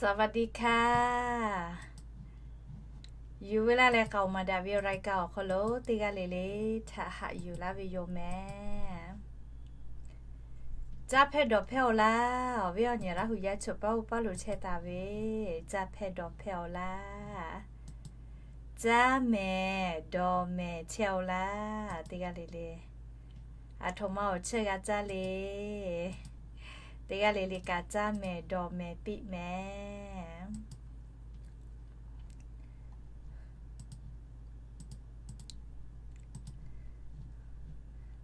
สวัสดีค่ะ Yuˬ ve laˇ leh k'aoˍ maˍ daꞈ ve awˬ รายการ awˬ hk'aw lo teˇ g'aˇ le le htaꞈ haꞈ yuˬ laˇ ve yoˬ mehˍ. Caˇ hpehˇ dawˬ hpehˇ-oˬ laˇ. Awˬ viˉ awˬ nyi Laˇ hu yaˇ choˬ paˇ oˇ paˇ lo chehˇ taˍ ve, caˇ hpehˇ dawˬ hpehˇ-oˬ laˇ. Caˇ mehˍ dawˬ mehˍ chehˇ-oˬ laˇ. Teˇ g'aˇ le le, aˬ htoꞈ ma awˬ chehˇ g'a caˇ le. Teˇ g'aˇ le le kaꞈ caˇ mehˍ dawˬ mehˍ piˇ mehˍ.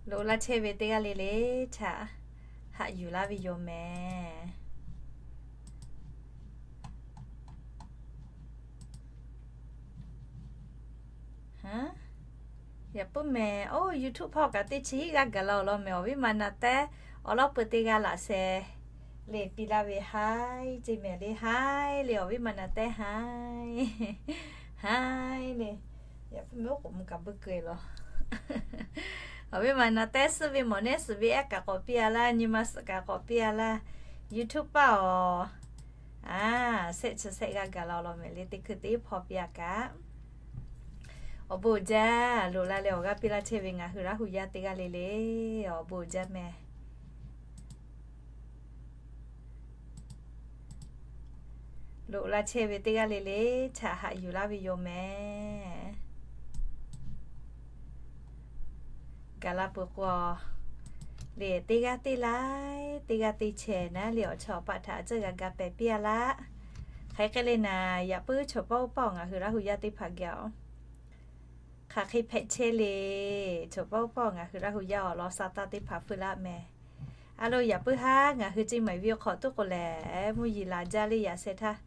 Loꞈ la chehˇ ve teˇ g'aˇ le le htaꞈ haꞈ yuˬ laˇ ve yoˬ mehˍ. Yaꞈ puiˉ mehˍ. Oˇ, YouTube hpawˇ kaꞈ teˇ chi hiˆ g'aˇ gaˬ la awˬ lawn mehˍ. Awˬ viˉ ma na tehˉ awˬ lawn peuˬ teˇ g'aˇ laꞈ sheh le piˇ laˇ ve, haiˉ ceˇ mehˍ le, haiˉ le. Awˬ viˉ ma na tehˉ haiˉ, haiˉ le. Yaꞈ puiˉ mehˍ, oˉ k'oˍ mvuh kaꞈ buiˇ keu-e laˬ. Awˬ viˉ ma na tehˉ suhˉ ve mawˬ nehˉ suhˍ ve ehˉ kaꞈ k'awꞈ piˇ-a laˇ, nyi ma suhˍ kaꞈ k'awꞈ piˇ-a laˇ. YouTube paˇ awˬ, a, shehˆ chi shehˆ g'aˇ gaˬ la awˬ lawn mehˍ le, teˇ hkui teˇ hpawˇ piˇ-a kaꞈ. Awˬ bon jaˇ. Loꞈ la leh awˬ g'aˇ piˇ laˇ chehˇ ve ngaˬ hui Laˇ hu yaˇ teˇ g'aˇ le le, awˬ bon jaˇ mehˍ. Loꞈ la chehˇ ve teˇ g'aˇ le le htaꞈ haꞈ yuˬ laˇ ve yoˬ mehˍ. Gaˬ la peuˬ k'o, le teˇ g'aˇ teˇ laiˉ teˇ g'aˇ teˇ chehˇ naˉ le awˬ chawˇ awˬ paˆ htaꞈ a tcuhˉ g'a ga pehˍ piˇ-a laˇ. Hk'aˬ hk'e le naˍ, yaꞈ puiˉ choˬ paˇ oˇ paˇ awˬ ngaˬ hui Laˇ hu yaˇ teˇ hpaˍ geh-oˬ, hk'aˬ hk'e hpehꞈ chehˇ le. Choˬ paˇ oˇ paˇ awˬ ngaˬ hui Laˇ hu yaˇ awˬ lawn sa taˇ teˇ hpaˍ feuˇ laˇ mehˍ. A lo, yaꞈ puiˉ haˉ ngaˬ hui Ceˇ maiˍ viˇ awˬ hk'aw toˉ k'o lehˬ, mvuhˇ yeˬ laˬ jaˇ le yaꞈ sheh htaˇ.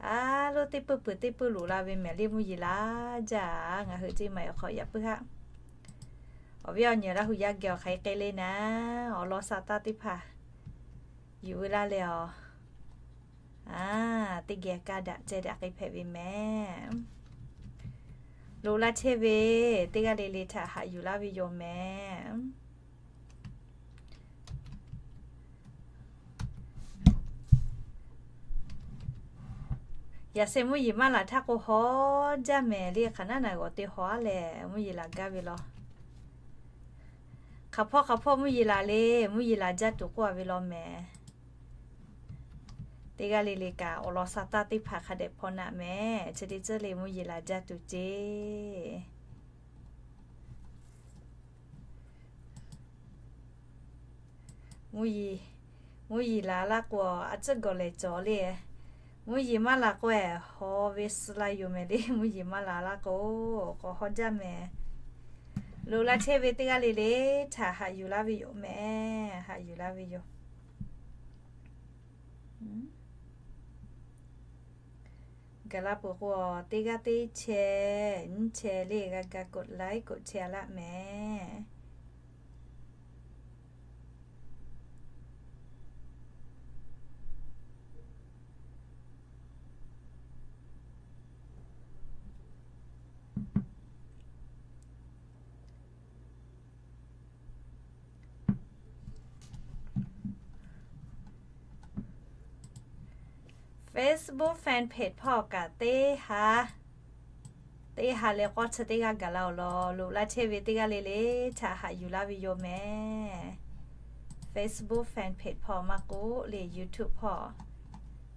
A lo, teˇ peuˇ peuˬ teˇ peuˇ loꞈ la ve mehˍ le, mvuhˇ yeˬ laˬ jaˇ. Ngaˬ hui Ceˇ maiˍ awˬ hk'aw yaꞈ puiˉ haˉ awˬ viˉ awˬ nyi Laˇ hu yaˇ geh awˬ hk'aˬ hk'e le naˍ, awˬ lawn sa taˇ teˇ hpaˍ yuˬ ve laˇ leh awˬ, a, teˇ geh kaˇ daꞈ ceh daꞈ k'ai hpehꞈ ve mehˍ. Loꞈ la chehˇ ve teˇ g'aˇ le le htaꞈ haꞈ yuˬ laˇ ve yoˬ mehˍ. Yaꞈ sheh mvuhˇ yeˬ maˇ laˬ htaˇ k'o, haw jaˇ mehˍ le. Hk'aˬ naˉ naˬ g'awˬ te haw-a lehˬ, mvuhˇ yeˬ laˬ gaˇ ve law. Hk'aˬ hpawˇ hk'aˬ hpawˇ mvuhˇ yeˬ laˬ le, mvuhˇ yeˬ laˬ jaˇ tuˬ k'oˆ-a ve law mehˍ. Teˇ g'aˇ le le kaꞈ awˬ lawn sa taˇ teˇ hpaˍ hk'a dehꞈ hpaw naˆ mehˍ. Chi teˇ ceuˬ le mvuhˇ yeˬ laˬ jaˇ tuˬ ceˇ. Mvuhˇ yeˬ, mvuhˇ yeˬ laˬ laˇ k'o, a tcuhˉ gawˬ lehˬ cawˬ le. Mvuhˇ yeˬ maˇ laˬ k'o, haw ve suh la yoˬ mehˍ le. Mvuhˇ yeˬ maˇ laˬ laˇ k'o, k'awꞈ haw jaˇ mehˍ. Loꞈ la chehˇ ve teˇ g'aˇ le le htaꞈ haꞈ yuˬ laˇ ve yoˬ mehˍ. Haꞈ yuˬ laˇ ve yoˬ. Gaˬ la peuˬ k'o, teˇ g'aˇ teˇ chehˇ nyiˇ chehˇ le g'a ga กดไลค์ กดแชร์ laˇ mehˍ. Facebook Fan Page hpawˇ kaꞈ teˇ ha, teˇ ha leh k'awˇ chi teˇ g'aˇ gaˬ la awˬ lawn, loꞈ la chehˇ ve teˇ g'aˇ le le htaꞈ haꞈ yuˬ laˇ ve yoˬ mehˍ. Facebook Fan Page hpawˇ maˇ k'oˆ le, YouTube hpawˇ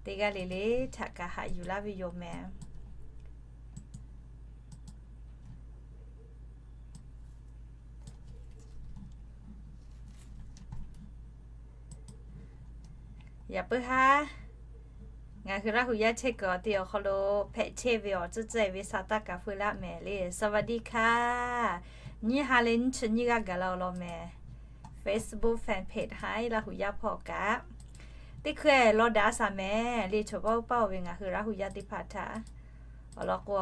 teˇ g'aˇ le le htaꞈ kaꞈ haꞈ yuˬ laˇ ve yoˬ mehˍ. Yaꞈ puiˉ haˉ ngaˬ hui Laˇ hu yaˇ chehˇ kuiˬ awˬ ti awˬ hk'aw lo hpehꞈ chehˇ ve awˬ tcuhˇ ceh ve sa taˇ kaꞈ feu laˇ mehˍ le. สวัสดีค่ะ nyiˇ ha leh nyiˇ chi nyiˇ g'aˇ gaˬ la awˬ lawn mehˍ. Facebook Fan Page haˉ Laˇ hu yaˇ hpawˇ kaꞈ teˇ hkui law daꞈ a shaˍ mehˍ le. Choˬ paˇ oˇ paˇ oˬ ve ngaˬ hui Laˇ hu yaˇ teˇ hpaˍ htaꞈ awˬ lawn k'o,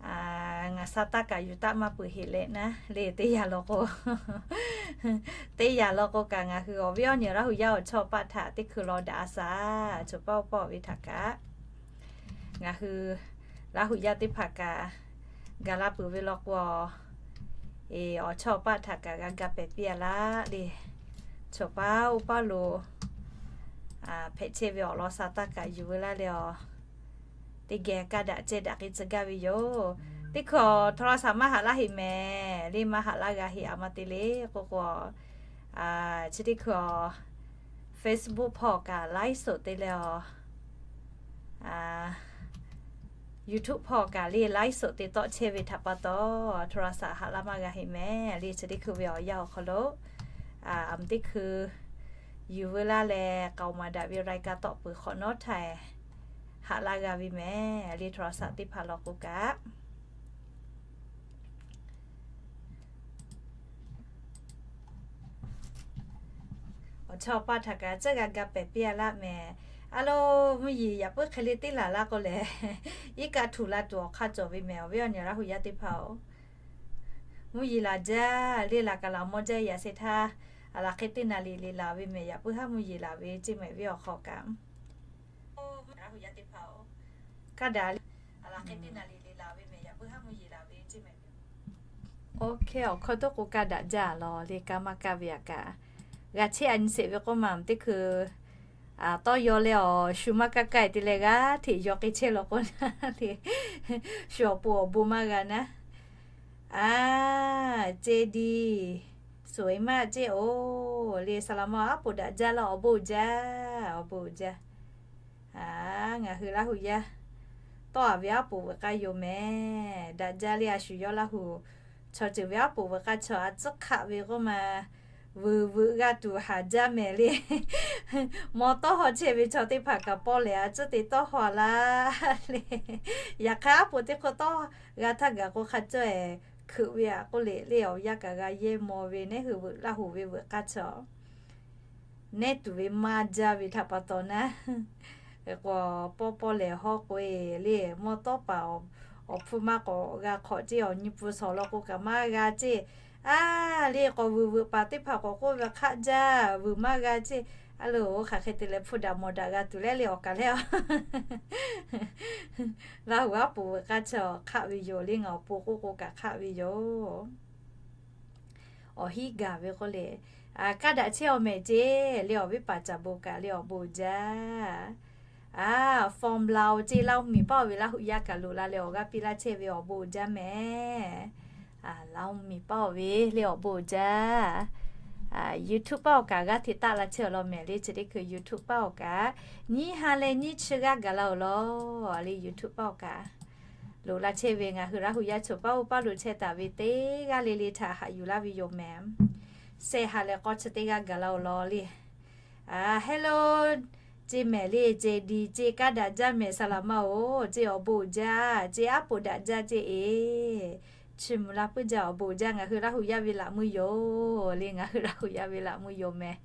ngaˬ sa taˇ kaꞈ yuˬ taˆ maˇ peuˬ heꞈ leh naˉ le. Teˇ yanˇ law k'o, teˇ yanˇ law k'o kaꞈ ngaˬ hui awˬ viˉ awˬ nyi Laˇ hu yaˇ awˬ chawˇ paˆ htaꞈ teˇ hkui law daꞈ a shaˍ. Choˬ paˇ oˇ paˇ oˬ ve htaꞈ kaꞈ ngaˬ hui Laˇ hu yaˇ teˇ hpaˍ kaꞈ gaˬ la peuˬ ve law k'o, awˬ chawˇ paˆ htaꞈ kaꞈ g'a ga pehˍ piˇ a laˇ le. Choˬ paˇ oˇ paˇ lo Hpehꞈ chehˇ ve awˬ lawn sa taˇ kaꞈ yuˬ veu laˇ leh awˬ, teˇ geh kaˇ daꞈ cehˇ daꞈ k'ai tcuh gaˇ ve yoˬ. Teˇ hkui awˬ htaw la shaˍ maˇ haꞈ laˇ heˆ mehˍ. Leˇ maˇ haꞈ laˇ g'a heˆ a ma te le k'oˆ k'o, chi teˇ hkui awˬ Facebook hpawˇ kaꞈ ไลฟ์สด te leh awˬ, YouTube hpawˇ kaꞈ leˇ ไลฟ์สด te tawˆ chehˇ ve htaꞈ pa taw, htaw la shaˍ haꞈ laˇ maˇ g'a heˆ mehˍ. Leˇ chi teˇ hkui ve awˬ yanˇ awˬ hk'aw lo, a, teˇ hkui yuˬ veu laˇ leh k'aoˍ maˍ daꞈ ve รายการ tawˆ peuˬ hk'awꞈ nawˉ htaˇ haꞈ laˇ g'a ve mehˍ. Leˇ htaw la shaˍ teˇ hpaˍ law k'o kaꞈ awˬ chawˇ paˇ htaꞈ kaꞈ tcuhˉ g'a ga pehˍ piˇ a laˇ mehˍ. A lo, mvuhˇ yeˬ yaꞈ puiˉ hk'e le teˇ laˬ laˇ k'o lehˬ, iˉ kaˆ htuꞈ la tuˬ awˬ hk'aˇ cawˬ ve mehˍ. Awˬ viˉ awˬ nyi Laˇ huˍ yaˇ teˇ hpaˍ-oˬ, mvuhˇ yeˬ laˬ jaˇ. Leˇ laˬ kaꞈ laˬ mawˇ jaˇ yaꞈ sheˍ htaˇ, a laˬ hk'e teˇ naˍ riˍ le laˬ ve mehˍ. Yaꞈ puiˉ haˉ mvuhˇ yeˬ laˬ ve ceˇ mehˍ ve awˬ hk'aw kaꞈ kaˇ daꞈ. Oˇ hk'e awˬ hkawˇ dawˇ k'o kaˇ daꞈ jaˇ lawˬ. Leˇ kaˇ maˇ kaˇ ve aꞈ kaꞈ g'a chehˇ a nyi sheˍ ve k'oˆ ma teˇ hkui tawˇ yaw leh awˬ shu maˇ kaˇ kaˇ te leh g'aˇ hteꞈ yaw k'ai chehˇ law k'o naˉ le, shu awˬ pon awˬ bon maˇ g'a naˉ. A, ceˇ diˇ, suˍ-eˍ maˇ ceˇ oˬ. Leˇ saˍ laˍ ma aˉ poꞈ daꞈ jaˇ laˇ, awˬ bon uiˍ jaˇ, awˬ bon uiˍ jaˇ. A, ngaˬ hui Laˇ huˍ yaˇ tawˇ a ve aˉ poꞈ veuꞈ k'aˇ yoˬ mehˍ. Daꞈ jaˇ leˇ a shu yawˇ Laˇ huˍ chaw ceuˬ ve aˉ poꞈ veuꞈ k'aˇ chaw a tcuhˉ hk'aˆ ve k'oˆ ma, vuiˬ veuꞈ g'a tuˬ haˍ jaˇ mehˍ leˇ. Maw tawˇ haw chehˇ ve chaw teˇ hpaˍ kaꞈ pawˇ lehˬ a tcuhˉ te tawˇ haw laˇ le. Yaꞈ hk'aˇ aˉ poꞈ teˇ hk'oˆ tawˇ g'a htaˇ gaˬ k'o hk'a cawˇ ehˍ hkeuꞈ ve aꞈ k'oˆ le, leˇ awˬ yanˇ kaꞈ g'a yehˇ maw ve neˉ hui veuꞈ Laˇ huˍ ve veuꞈ k'aˇ chaw neˉ tuˬ ve maˇ jaˇ ve htaꞈ pa taw naˉ. K'o, pawˇ pawˇ lehˬ hawˉ k'oˆ e leˇ maw tawˇ paˍ awˬ hpu maˇ k'awꞈ g'a hk'awꞈ ceˇ, awˬ nyi pun shawˍ law k'o kaꞈ maˇ g'a ceˇ. A, leˇ k'awꞈ vuiˬ veuꞈ paˍ teˇ hpaˍ k'awꞈ k'oˆ ve hk'aˆ jaˇ, vuiˬ maˇ g'a ceˇ. A lo, hk'aˬ hk'e te leh hpu daꞈ mawˬ daꞈ g'a tuˬ leh leˇ awˬ kaˍ leh a Laˇ huˍ aˉ poꞈ veuꞈ k'aˇ chaw hk'aˆ ve yoˬ. Leˇ ngaˬ awˬ pon k'oˆ k'o kaꞈ hk'aˆ ve yoˬ. Awˬ hiˉ gaˬ ve k'oˆ le, kaˇ daꞈ chehˇ awˬ mehˍ ceˇ. Leˇ awˬ viˉ paˍ caˍ bon kaꞈ leˇ awˬ bon uiˍ jaˇ. A, from Laos ceˇ, Laˇ huˍ miˬ paˇ oˬ ve Laˇ huˍ yaˇ kaꞈ loꞈ la leh awˬ g'aˇ piˇ laˇ chehˇ ve awˬ bon uiˍ jaˇ mehˍ. Laˇ huˍ miˬ paˇ oˬ ve leˇ awˬ bon uiˍ jaˇ. YouTube paˇ awˬ kaꞈ g'aˇ hteꞈ taˆ la chehˇ awˬ lawn mehˍ. Leˇ chi teˇ hkui YouTube paˇ awˬ kaꞈ nyiˇ ha leh nyiˇ chi g'aˇ gaˬ la awˬ lawn. Leˇ YouTube paˇ awˬ kaꞈ loꞈ la chehˇ ve ngaˬ hui Laˇ huˍ yaˇ choˬ paˇ oˇ paˇ loꞈ chehˇ taˍ ve teˇ g'aˇ le le htaꞈ haꞈ yuˬ laˇ ve yoˬ mehˍ. Shehˆ ha leh k'awˇ chi teˇ g'aˇ gaˬ la awˬ lawn leˇ. Hello ceˇ mehˍ leˇ, ceˇ diˬ ceˇ, kaˇ daꞈ jaˇ mehˍ saˍ laˍ ma oˬ ceˇ, awˬ bon uiˍ jaˇ ceˇ, aˉ poꞈ daꞈ jaˇ ceˇ e. Chi mvuhˬ la puiˉ jaˇ, awˬ bon uiˍ jaˇ. Ngaˬ hui Laˇ huˍ yaˇ ve laꞈ meuˇ yoˬ. Leˇ ngaˬ hui Laˇ huˍ yaˇ ve laꞈ meuˇ yoˬ mehˍ.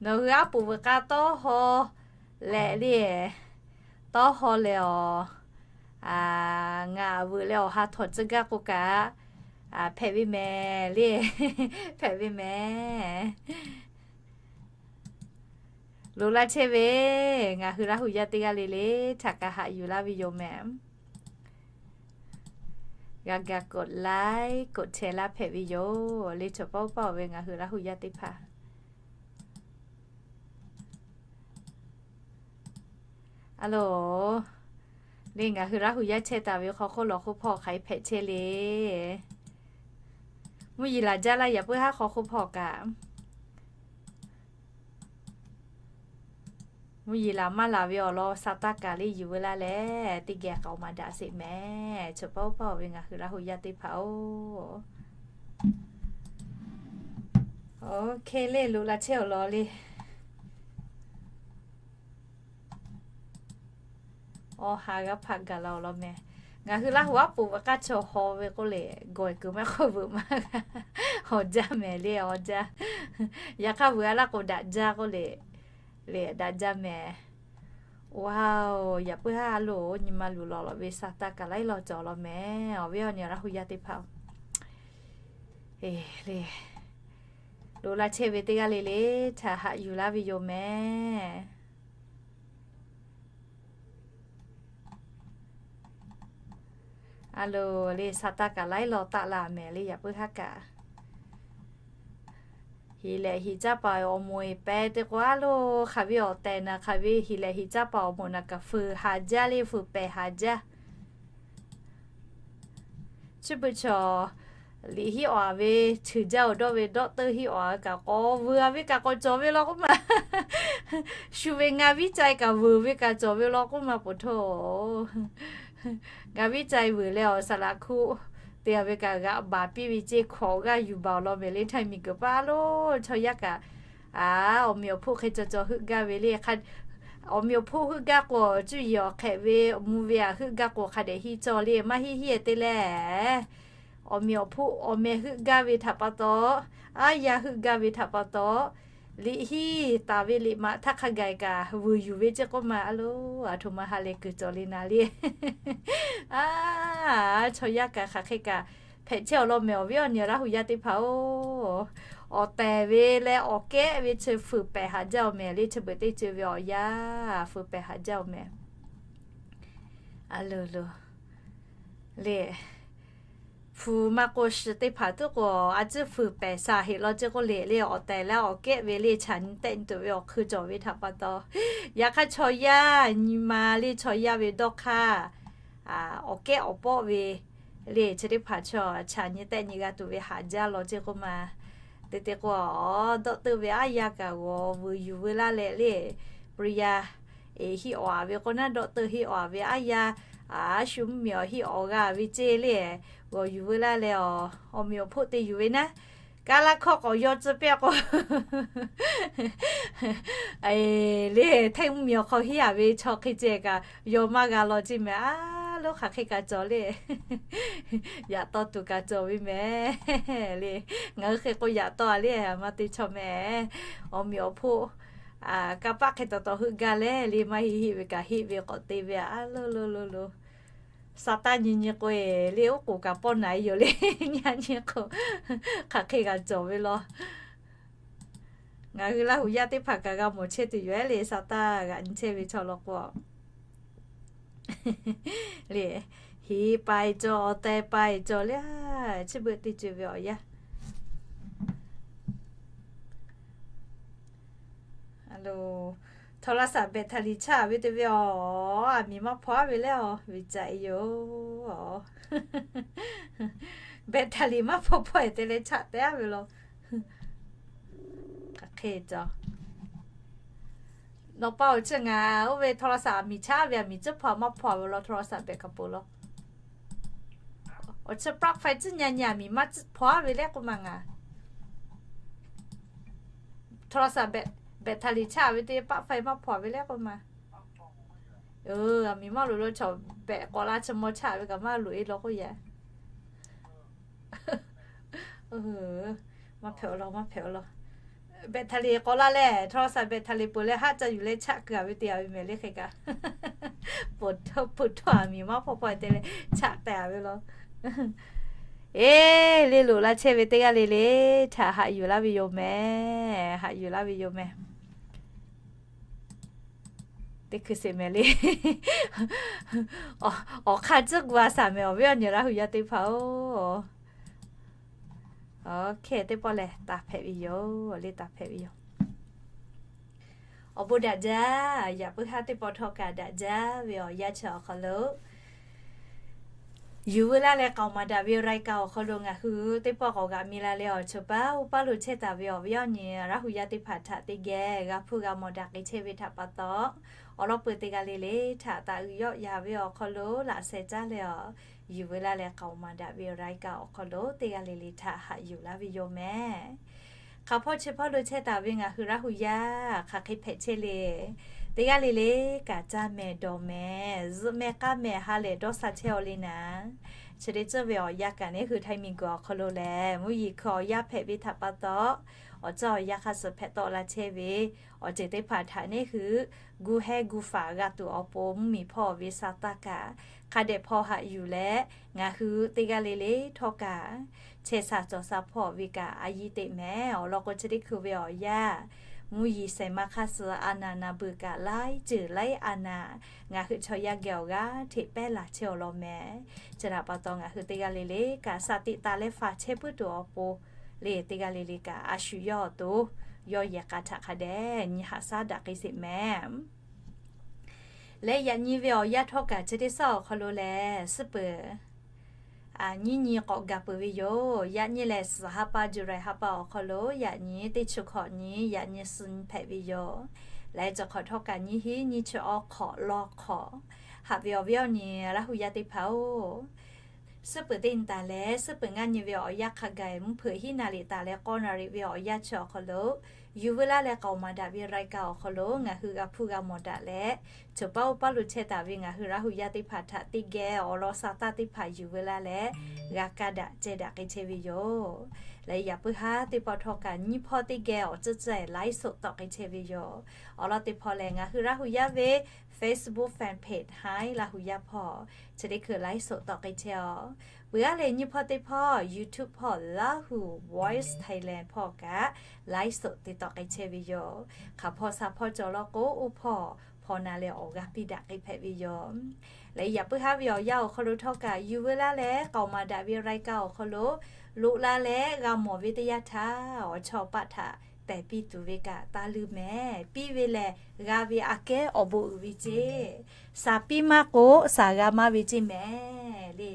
Nawˬ hui aˉ poꞈ veuꞈ k'aˇ tawˇ haw leh leˇ, tawˇ haw leh awˬ, ngaˬ veuꞈ leh awˬ ha htawꞈ tcuh gaˇ k'o kaꞈ hpehꞈ ve mehˍ leˇ, hpehꞈ ve mehˍ. Loꞈ la chehˇ ve ngaˬ hui Laˇ huˍ yaˇ teˇ g'aˇ le le htaꞈ kaꞈ haꞈ yuˬ laˇ ve yoˬ mehˍ. G'a ga กดไลค์ กดแชร์ laˇ hpehꞈ ve yoˬ. Leˇ chaw paˇ oˇ paˇ oˬ ve ngaˬ hui Laˇ huˍ yaˇ teˇ hpaˍ a lo, leˇ ngaˬ hui Laˇ huˍ yaˇ chehˇ taˍ ve hk'aw hk'oˆ lawˬ hk'oˆ hpawˇ hk'aˬ hk'e hpehꞈ chehˇ le. Mvuhˇ yeˬ laˬ jaˇ laˇ yaꞈ puiˉ haˉ hk'aw hk'oˆ hpawˇ kaꞈ mvuhˇ yeˬ laˬ maˇ laˬ ve awˬ lawn sa taˇ kaˍ leˇ yuˬ veu laˇ leh teˇ geh k'aoˍ maˍ daꞈ sheˍ mehˍ. Chaw paˇ oˇ paˇ oˬ ve ngaˬ hui Laˇ huˍ yaˇ teˇ hpaˍ-oˬ, hk'e leˇ loꞈ la chehˇ awˬ lawn leˇ awˬ ha g'a hpaꞈ gaˬ la awˬ lawn mehˍ. Ngaˬ hui Laˇ huˍ aˉ poꞈ veuꞈ k'aˇ chaw haw ve k'oˆ le, gawˬ kuiˬ maˇ k'oˆ veuꞈ maˇ g'a, awˬ jaˇ mehˍ leˇ awˬ jaˇ. Yaꞈ hk'aˇ veuꞈ a laˇ k'o daꞈ jaˇ k'oˆ le, le daꞈ jaˇ mehˍ. Oˇ, yaꞈ puiˉ haˉ a loˬ, nyi ma luˬ lawˬ lawˬ ve sa taˇ kaˍ laiˉ law cawˬ law mehˍ. Awˬ viˉ awˬ nyi Laˇ huˍ yaˇ teˇ hpaˍ-oˬ, e, le, loꞈ la chehˇ ve teˇ g'aˇ le le htaꞈ haꞈ yuˬ laˇ ve yoˬ mehˍ. A loˬ, leˇ sa taˇ kaˍ laiˉ law taˆ la mehˍ leˇ yaꞈ puiˉ haˉ kaꞈ Hiˍ lehˍ hiˍ caˇ paˍ awˬ moˍ eˬ pehˍ teˇ k'o, a loˬ hk'aˬ ve awˬ tehˬ naˍ, hk'aˬ ve hiˍ lehˍ hiˍ caˇ paˍ awˬ moˍ naˍ kaꞈ fuiˍ haˍ jaˇ le, fuiˍ pehˍ haˍ jaˇ. Chi beuꞈ chaw liꞈ hiˉ awˬ ve, ceuˬ jaˇ awˬ dawˇ ve doctor hiˉ awˬ kaꞈ k'awꞈ vuiˬ a ve kaꞈ k'awꞈ cawˬ ve law k'oˆ ma. Shu ve ngaˬ viˉ ca kaꞈ vuiˬ ve kaꞈ cawˬ ve law k'oˆ ma poˬ htoˇ. Ngaˬ viˉ ca vuiˬ leh awˬ saˍ laꞈ hkuˆ te a ve kaꞈ g'aꞈ baˬ piˇ ve ceˇ hkawꞈ g'aˇ yuˬ baˬ awˬ law mehˍ le, htaiˇ miˬ guiˬ paˇ loˬ chaw yaˇ kaꞈ, a, awˬ meꞈ awˬ hpoˆ hk'e cawˬ cawˬ heuˆ gaˇ ve le. Awˬ meꞈ awˬ hpoˆ heuˆ gaˇ k'o, cuˇ yiˍ awˬ hk'ehꞈ ve mvuh ve aꞈ heuˆ gaˇ k'o, hk'a dehꞈ hiˇ cawˬ le, maˇ hiˇ hiˇ te leh. Awˬ meꞈ awˬ hpoˆ awˬ meh heuˆ gaˇ ve htaꞈ pa taw, aˉ yaˇ heuˆ gaˇ ve htaꞈ pa taw, liꞈ hiˉ taˍ ve liꞈ maꞈ htaˇ hk'a gaˬ kaꞈ vuiˬ yuˬ ve ceˇ k'oˆ ma, a loˬ, a htoꞈ ma ha leh kuiˬ cawˬ le naˍ le. A, chaw yaˇ kaꞈ hk'aˬ hk'e kaꞈ hpehꞈ chehˇ awˬ lawn mehˍ, awˬ viˉ awˬ nyi Laˇ hu yaˇ teˇ hpaˍ-oˬ. Awˬ tehˬ ve leh awˬ kehˉ ve chi fuiˍ pehˍ haˍ jaˇ awˬ mehˍ le, chi beuꞈ teˇ ceuˬ ve awˬ yanˇ fuiˍ pehˍ haˍ jaˇ awˬ mehˍ. A loˬ loˬ le. Hpu maˇ k'oˆ, shi teˇ hpaˍ tuˉ k'o, a ciˉ fuiˍ pehˍ shaˍ heꞈ law ceˇ k'oˆ le le, awˬ tehˬ leh awˬ kehˉ ve le, chaꞈ nyi tehˆ nyi tuˬ ve awˬ hk'eun cawˬ ve htaꞈ pa taw, yaꞈ hk'aˇ chaw yaˇ nyi ma le, chaw yaˇ ve dawˇ hk'aˇ awˬ kehˉ awˬ pawˆ ve le, chi teˇ hpaˍ chaw chaꞈ nyi tehˆ nyi g'a tuˬ ve haꞈ jaˇ law ceˇ k'oˆ ma. Teˇ teˇ k'o, doctor ve aˉ yaˇ kaꞈ g'awˬ vuiˬ yuˬ veu laˇ leh le, ปริญญา eˬ hiˆ awˬ a ve k'o naˉ, doctor hiˆ awˬ a ve aˉ yaˇ, a, shu mvuhˇmiˬ awˬ hiˆ awˬ g'a ve ceˇ le, g'awˬ yuˬ veu laˇ leh, awˬ meꞈ awˬ hpoˆ te yuˬ ve naˉ, kaˇ laˇ hkawˇ k'awꞈ yaw tcuh pehˇ k'o, le, hteˇ mvuhˇmiˬ awˬ hk'aw hiˆ a ve chaw hk'e ceh kaꞈ yaw maˇ g'a law ceˇ mehˍ. A loˬ hk'aˬ hk'e kaꞈ cawˬ le. Yaꞈ taw tuˬ kaꞈ cawˬ ve mehˍ le. Ngaˬ hui hk'e k'o yaꞈ taw a le, a ma te chaw mehˍ. Awˬ meꞈ awˬ hpoˆ kanˇ paˆ hk'e taw taw heuˆ gaˇ leh le, maˇ heˆ heˆ ve kaꞈ heˆ ve k'awꞈ te ve a loˬ loˬ loˬ loˬ. Saˍtanˍ nyi nyi k'o e le, oˉ k'oˍ kaꞈ pawˆ na e yoˬ le. Nyi a nyi k'o, hk'aˬ hk'e g'a cawˬ ve law. Ngaˬ hui Laˇ hu yaˇ teˇ hpaˍ kaꞈ g'a mawˬ chehˇ tuˬ yoˬ ehˉ le, Saˍtanˍ g'aꞈ nyi chehˇ ve chaw law k'o le, heˍ pa e cawˬ, awˬ teh pa e cawˬ le, a, chi beuꞈ teˇ ceuˬ ve awˬ yanˇ. A loˬ, โทรศัพท์ แบตเตอรี่ chaˇ ve te ve awˬ, aˬ miˍ maˇ hpawˇ ve leh awˬ ve caꞈ e yoˬ. แบตเตอรี่ maˇ hpawˇ hpawˇ e te leh chaꞈ te a ve law. Hk'aˬ hk'e cawˬ. Nawˬ pa awˬ chi ngaˬ oˇ ve โทรศัพท์ aˬ miˍ chaˇ ve, aˬ miˍ tcuhˉ hpawˇ maˇ hpawˇ ve law, โทรศัพท์ แบต k'aˬ peuˬ law. Awˬ chi ปลั๊กไฟ tcuhˉ nyi nyi aˬ miˍ maˇ tcuhˉ hpawˇ ve leh k'oˆ ma ngaˬ. โทรศัพท์ แบต แบตเตอรี่ chaˇ ve te ปลั๊กไฟ maˇ hpawˇ ve leh k'oˆ ma. Aˬ miˍ maˇ loꞈ lo chaw, แบต k'awꞈ la chi maw chaꞈ ve kaꞈ maˇ loꞈ e law k'oˆ yaꞈ. Maˇ hpehꞈ awˬ lawn, maˇ hpehꞈ awˬ lawn. แบตเตอรี่ k'awꞈ la leh, โทรศัพท์ แบตเตอรี่ peuˬ leh haˆ ca yuˬ leh chaꞈ keu a ve te a ve mehˍ le hk'e kaꞈ. Peuˬ htaˇ aˬ miˍ maˇ hpawˇ hpawˇ te leh chaꞈ te a ve law. Eˬ, le loꞈ la chehˇ ve teˇ g'aˇ le le, htaꞈ haꞈ yuˬ laˇ ve yoˬ mehˍ. Haꞈ yuˬ laˇ ve yoˬ mehˍ. Teˇ hkui sheˍ mehˍ le. Awˬ hk'aˇ tcuhˉ gu a shaˍ mehˍ, awˬ viˉ awˬ nyi Laˇ hu yaˇ teˇ hpaˍ-oˬ. Awˬ hk'e teˇ pawˆ lehˬ, taˍ hpehꞈ ve yoˬ le, taˍ hpehꞈ ve yoˬ. Awˬ bon daꞈ jaˇ. Yaꞈ puiˉ haˉ teˇ pawˆ htawˇ kaꞈ daꞈ jaˇ ve awˬ yanˇ chi awˬ hk'aw lo, yuˬ veu laˇ leh k'aoˍ maˍ daꞈ ve รายการ awˬ hk'aw lo ngaˬ hui teˇ pawˆ k'awꞈ g'aꞈ mi la leh awˬ cheuˬ paˇ oˇ paˇ lo chehˇ taˍ ve awˬ viˉ awˬ nyi Laˇ hu yaˇ teˇ hpaˍ htaꞈ teˇ geh g'a hpuˇ g'a mawˬ daꞈ k'ai chehˇ ve htaꞈ pa taw, awˬ lawn peuˬ teˇ g'aˇ le le htaꞈ taꞈ uiˍ yawˆ yan ve awˬ hk'aw lo laꞈ sheh caˇ leh awˬ, yuˬ veu laˇ leh k'aoˍ maˍ daꞈ ve รายการ awˬ hk'aw lo teˇ g'aˇ le le htaꞈ haꞈ yuˬ laˇ ve yoˬ mehˍ. Hk'aˬ hpawˇ chi hpawˇ lo chehˇ taˍ ve ngaˬ hui Laˇ hu yaˇ hk'aˬ hk'e hpehꞈ chehˇ le. Teˇ g'aˇ le le kaꞈ caˇ mehˍ dawˬ mehˍ, zuhꞈ mehˍ k'aˇ mehˍ ha lehˬ dawˇ sha chehˇ aw le naˍ. Chi teˇ ceuˬ ve awˬ yanˇ kaꞈ neˉ hui htaiˍ miˬ guiˬ awˬ hk'aw lo lehˬ, mvuhˇ yeˬ hkui awˬ yanˇ hpehꞈ ve htaꞈ pa taw, awˬ ceuˬ awˬ yanˇ hk'a suh hpehꞈ tawˆ la chehˇ ve awˬ ceuˬ teˇ hpaˍ htaꞈ neˉ hui gu hehˇ gu faˍ g'a tuˬ awˬ pon mvuhˇmiˬ hpawˇ ve Saˍtanˍ kaꞈ hk'a dehꞈ hpaw haꞈ yuˬ leh, ngaˬ hui teˇ g'aˇ le le htawˇ kaꞈ chehˇ sha cawˬ sha hpawˇ ve kaꞈ a yiˇ teꞈ mehˍ. Awˬ lawn k'o, chi teˇ hkui ve awˬ yanˇ mvuhˇ yeˬ shehˍ ma hk'a suh a naˍ naˍ beuꞈ kaꞈ laiˉ ceuˬ laiˉ a naˍ ngaˬ hui chaw yaˇ geh awˬ g'aˇ hteꞈ pehˇ laˬ chehˇ awˬ lawn mehˍ. Chi htaꞈ pa taw, ngaˬ hui teˇ g'aˇ le le kaꞈ shaˍ tiꞈ taˍ leh faˍ chehˇ puiˉ tuˬ awˬ pon le teˇ g'aˇ le le kaꞈ a shu yawˇ awˬ to yawˇ yehˬ k'a htaꞈ hk'a dehꞈ nyi haꞈ shaˉ daꞈ k'ai sheˍ mehˍ. Leh yaꞈ nyi ve awˬ yanˇ htawˇ kaꞈ chi teˇ shaˉ awˬ hk'aw lo lehˬ, suhˉ peuˬ nyiˇ nyi k'awꞈ gaˬ peuˬ ve yoˬ. Yaꞈ nyi lehˬ, suhˍ ha pa July ha pa awˬ hk'aw lo yaꞈ nyi teˇ chi hkawꞈ nyi, yaꞈ nyi suh nyi hpehꞈ ve yoˬ. Leh chi hk'awꞈ htawˇ kaꞈ nyiˇ hinˉ nyiˇ chi awˇ hk'awꞈ law hk'awꞈ, haꞈ ve awˬ viˉ awˬ nyi Laˇ hu yaˇ teˇ hpaˍ-oˬ, suhˉ peuˬ teˇ nyi taˍ leh suhˉ peuˬ ngaˇ nyi ve awˬ yanˇ hk'a gaˬ mvuhˇ hpeuꞈ hiˉ naˍ riˍ taˍ leh k'awˇ naˍ riˍ ve awˬ yanˇ chi awˬ hk'aw lo, yuˬ veu laˇ leh k'aoˍ maˍ daꞈ ve รายการ awˬ hk'aw lo ngaˬ hui g'a hpuˇ g'a mawˬ daꞈ leh, choˬ paˉ oˇ paˉ lo chehˇ taˍ ve ngaˬ hui Laˇ hu yaˇ teˇ hpaˍ htaꞈ teˇ geh awˬ lawn sa taˇ teˇ hpaˍ yuˬ veu laˇ leh, g'a kaˇ daꞈ ceh daꞈ k'ai chehˇ ve yoˬ. Leh yaꞈ puiˉ haˉ teˇ pawˆ htawˇ kaꞈ nyiˇ hpawˇ teˇ geh awˬ tcuhˇ tcuhˇ ไลฟ์สด tawˆ k'ai chehˇ ve yoˬ. Awˬ lawn teˇ hpawˇ lehˬ, ngaˬ hui Laˇ hu yaˇ ve Facebook fan page Hi Laˇ hu yaˇ hpawˇ chi teˇ hkui ไลฟ์สด tawˆ k'ai chehˇ-oˬ. Peuˬ aˉ lehˬ, nyiˇ hpawˇ teˇ hpawˇ YouTube hpawˇ Laˇ hu Voice Thailand hpawˇ kaꞈ ไลฟ์สด te tawˆ k'ai chehˇ ve yoˬ. Hk'aˬ hpawˇ sha hpawˇ cawˬ law k'o, oˇ hpawˇ hpawˇ na leh awˬ g'a piˇ daꞈ k'ai hpehꞈ ve yoˬ. Leh yaꞈ puiˉ haˉ ve awˬ yanˇ awˬ hk'aw lo htawˇ kaꞈ yuˬ veu laˇ leh k'aoˍ maˍ daꞈ ve รายการ awˬ hk'aw lo loꞈ la leh g'a mawˬ ve teˇ yanˇ htaˇ, awˬ chawˇ paˆ htaꞈ pehˬ piˇ tuˬ ve kaꞈ taˇ leuˇ mehˍ. Piˇ ve lehˬ, g'a ve aꞈ kehˉ awˬ bon uiˍ ve ceˇ. Shaˍ piˇ maˇ k'o, shaˍ g'a maˇ ve ceˇ mehˍ le.